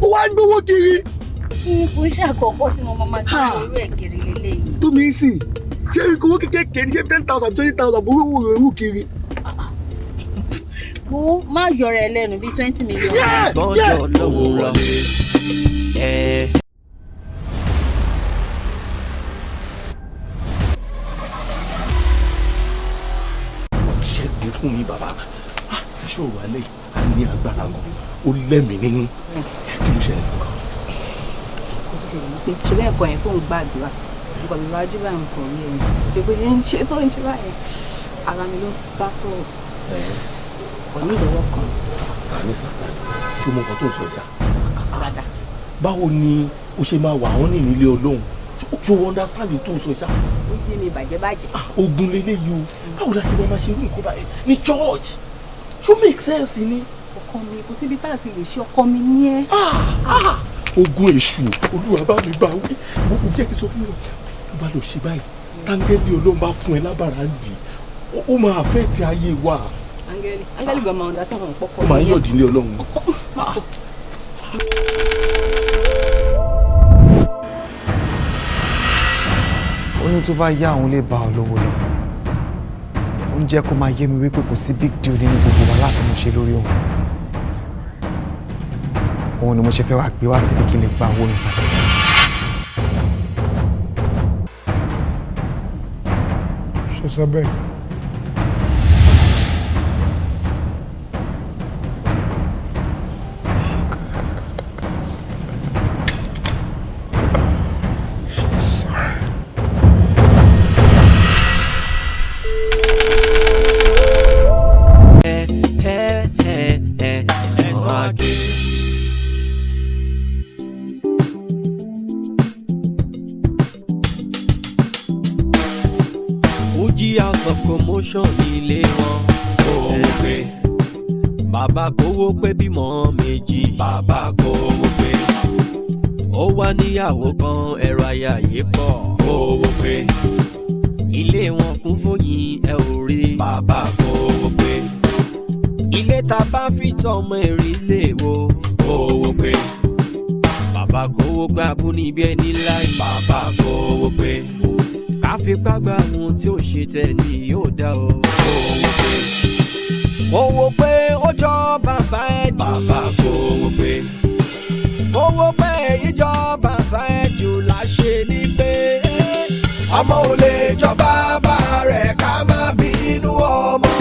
[SPEAKER 11] ó wá gbówó kiri.
[SPEAKER 19] Kò ń ṣàkọ́kọ́ tí mo máa gbé owó ẹ̀ kiri leléyìí.
[SPEAKER 11] Tómisìn, ṣé owó kékeré ní ṣé 10,000 20,000 burú owó rẹ̀ wù kiri?
[SPEAKER 19] Mo má yọra ẹ lẹ́nu bíi 20 million.
[SPEAKER 10] Gbọ́njọ lóhùn lọ.
[SPEAKER 1] Ṣẹ́gun fún mi bàbá, ṣé o wà lẹ́ a ní agbára gan, ó lẹ́mìí nínú, kí ló ṣẹlẹ̀ lọ́kàn?
[SPEAKER 8] Kò tó ṣẹlẹ̀ ní pé ṣe bẹ́ẹ̀ kọ́ yẹn kó ń gbàdúrà, nǹkan mi wájú báyìí nǹkan mi ẹ̀yìn ṣe pé ṣe ń ṣe tó ń ṣe báyìí, ara mi ló bá sọ̀rọ̀. Kò ní ìlọ́wọ́ kan.
[SPEAKER 1] Sani Satan, ṣé o mọ nǹkan tó ń sọ ìṣá? Báwo ni o ṣe máa wà wọ́n ní ìnílé Ọlọ́run? Ṣé o understand tó ń sọ ìṣá?
[SPEAKER 8] Ó yé mi bàjẹ́ bàjẹ́.
[SPEAKER 1] Ogun leléyìí o, báwo la ṣe máa ṣe irú nǹkan báyìí ní church? Ṣó make sense ni?
[SPEAKER 8] Ọkọ mi, kò síbi tá a ti lè ṣe ọkọ mi ní ẹ.
[SPEAKER 1] Ogun èṣù, Olúwa bá mi bá wí, mo kò jẹ́ kí n sọ fún mi, tó bá lọ ṣe báyìí, táńgẹ́lì Ọlọ́run bá fún ẹ lábàrá ń dì, ó máa affect ayé wa.
[SPEAKER 8] Áńgẹ́lì, áńgẹ́lì gan máa ń dá sí àwọn pọ́kọ.
[SPEAKER 1] Ó máa ń yọ̀dí ní Ọlọ́run.
[SPEAKER 21] Ó ní tó bá yá òun lè bá ọ lówó lọ. Ó ń jẹ́ kó máa yé mi wípé kò sí big deal nínú gbogbo wa láti mo ṣe lórí òun. Òun ni mo ṣe fẹ́ wá gbé wá síbi kí n lè gba owó mi padà.
[SPEAKER 22] Ṣé sọ bẹ́ẹ̀?
[SPEAKER 10] Fuji House of Commotion nílé wọn. Kówó pé bàbá kówó pé bímọ méjì. Bàbá kówó pé ó wá níyàwó kan ẹ̀rọ ayé ayé pọ̀. Kówó pé ilé wọn kún fóyín ẹ ò rí. Bàbá kówó pé ilé ta bá fi tọmọ èrè lè wo. Kówó pé bàbá kówó pé abúnibí ẹni láì. Bàbá kówó pé káfípá gba ohun tí ó ṣe tẹ́ni yóò dá o. Owó pé ó jọ bàbá ẹ̀ jù. Bàbá kówó pé. Owó pé èyí jọ bàbá ẹ̀ jù láṣẹ ní pé. Ọmọ ò lè jọ bàbá rẹ̀ ká má bínú ọmọ.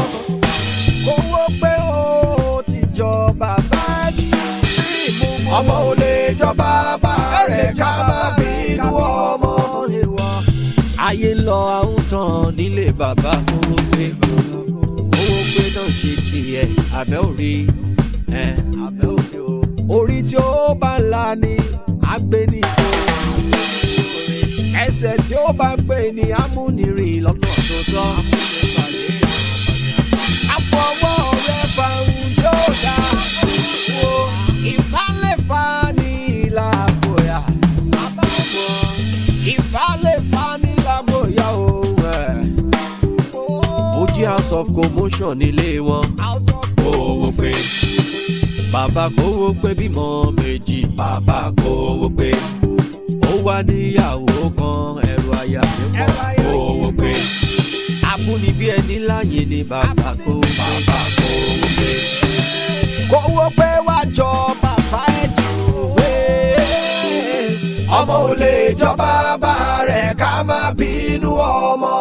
[SPEAKER 10] Owó pé ó ti jọ bàbá ẹ̀ jù. Ọmọ ò lè jọ bàbá rẹ̀ ká. ká má bínú ọmọ. Ayé ń lọ àwọn tán nílé bàbá kówó pé, owó pé náà ṣe tiẹ̀ abẹ́ òrí ẹ̀ abẹ́ òrí o. Orí tí ó bá la ni agbéni kò, ẹsẹ̀ tí ó bá gbé ni amúnirìn lọ́nà tó tọ́. Àfọwọ́ rẹ̀ fa ohun tí ó dá wo, ìfálẹ̀fà ní ìlà àbòyà. Ìfálẹ̀fà ní ìlà àbòyà o. Ó jí house of commotion nílé wọn. Kówó pé bàbá kówó pé bímọ méjì, bàbá kówó pé ó wá níyàwó kan, ẹrù àyà mi pọ̀. Kówó pé abúnibí ẹni láàyè ni bàbá kówó pé. Bàbá kówó pé kówó pé wá jọ bàbá ẹ̀ jù wé. Ọmọ ò lè jọ bàbá rẹ̀, ká má bínú ọmọ.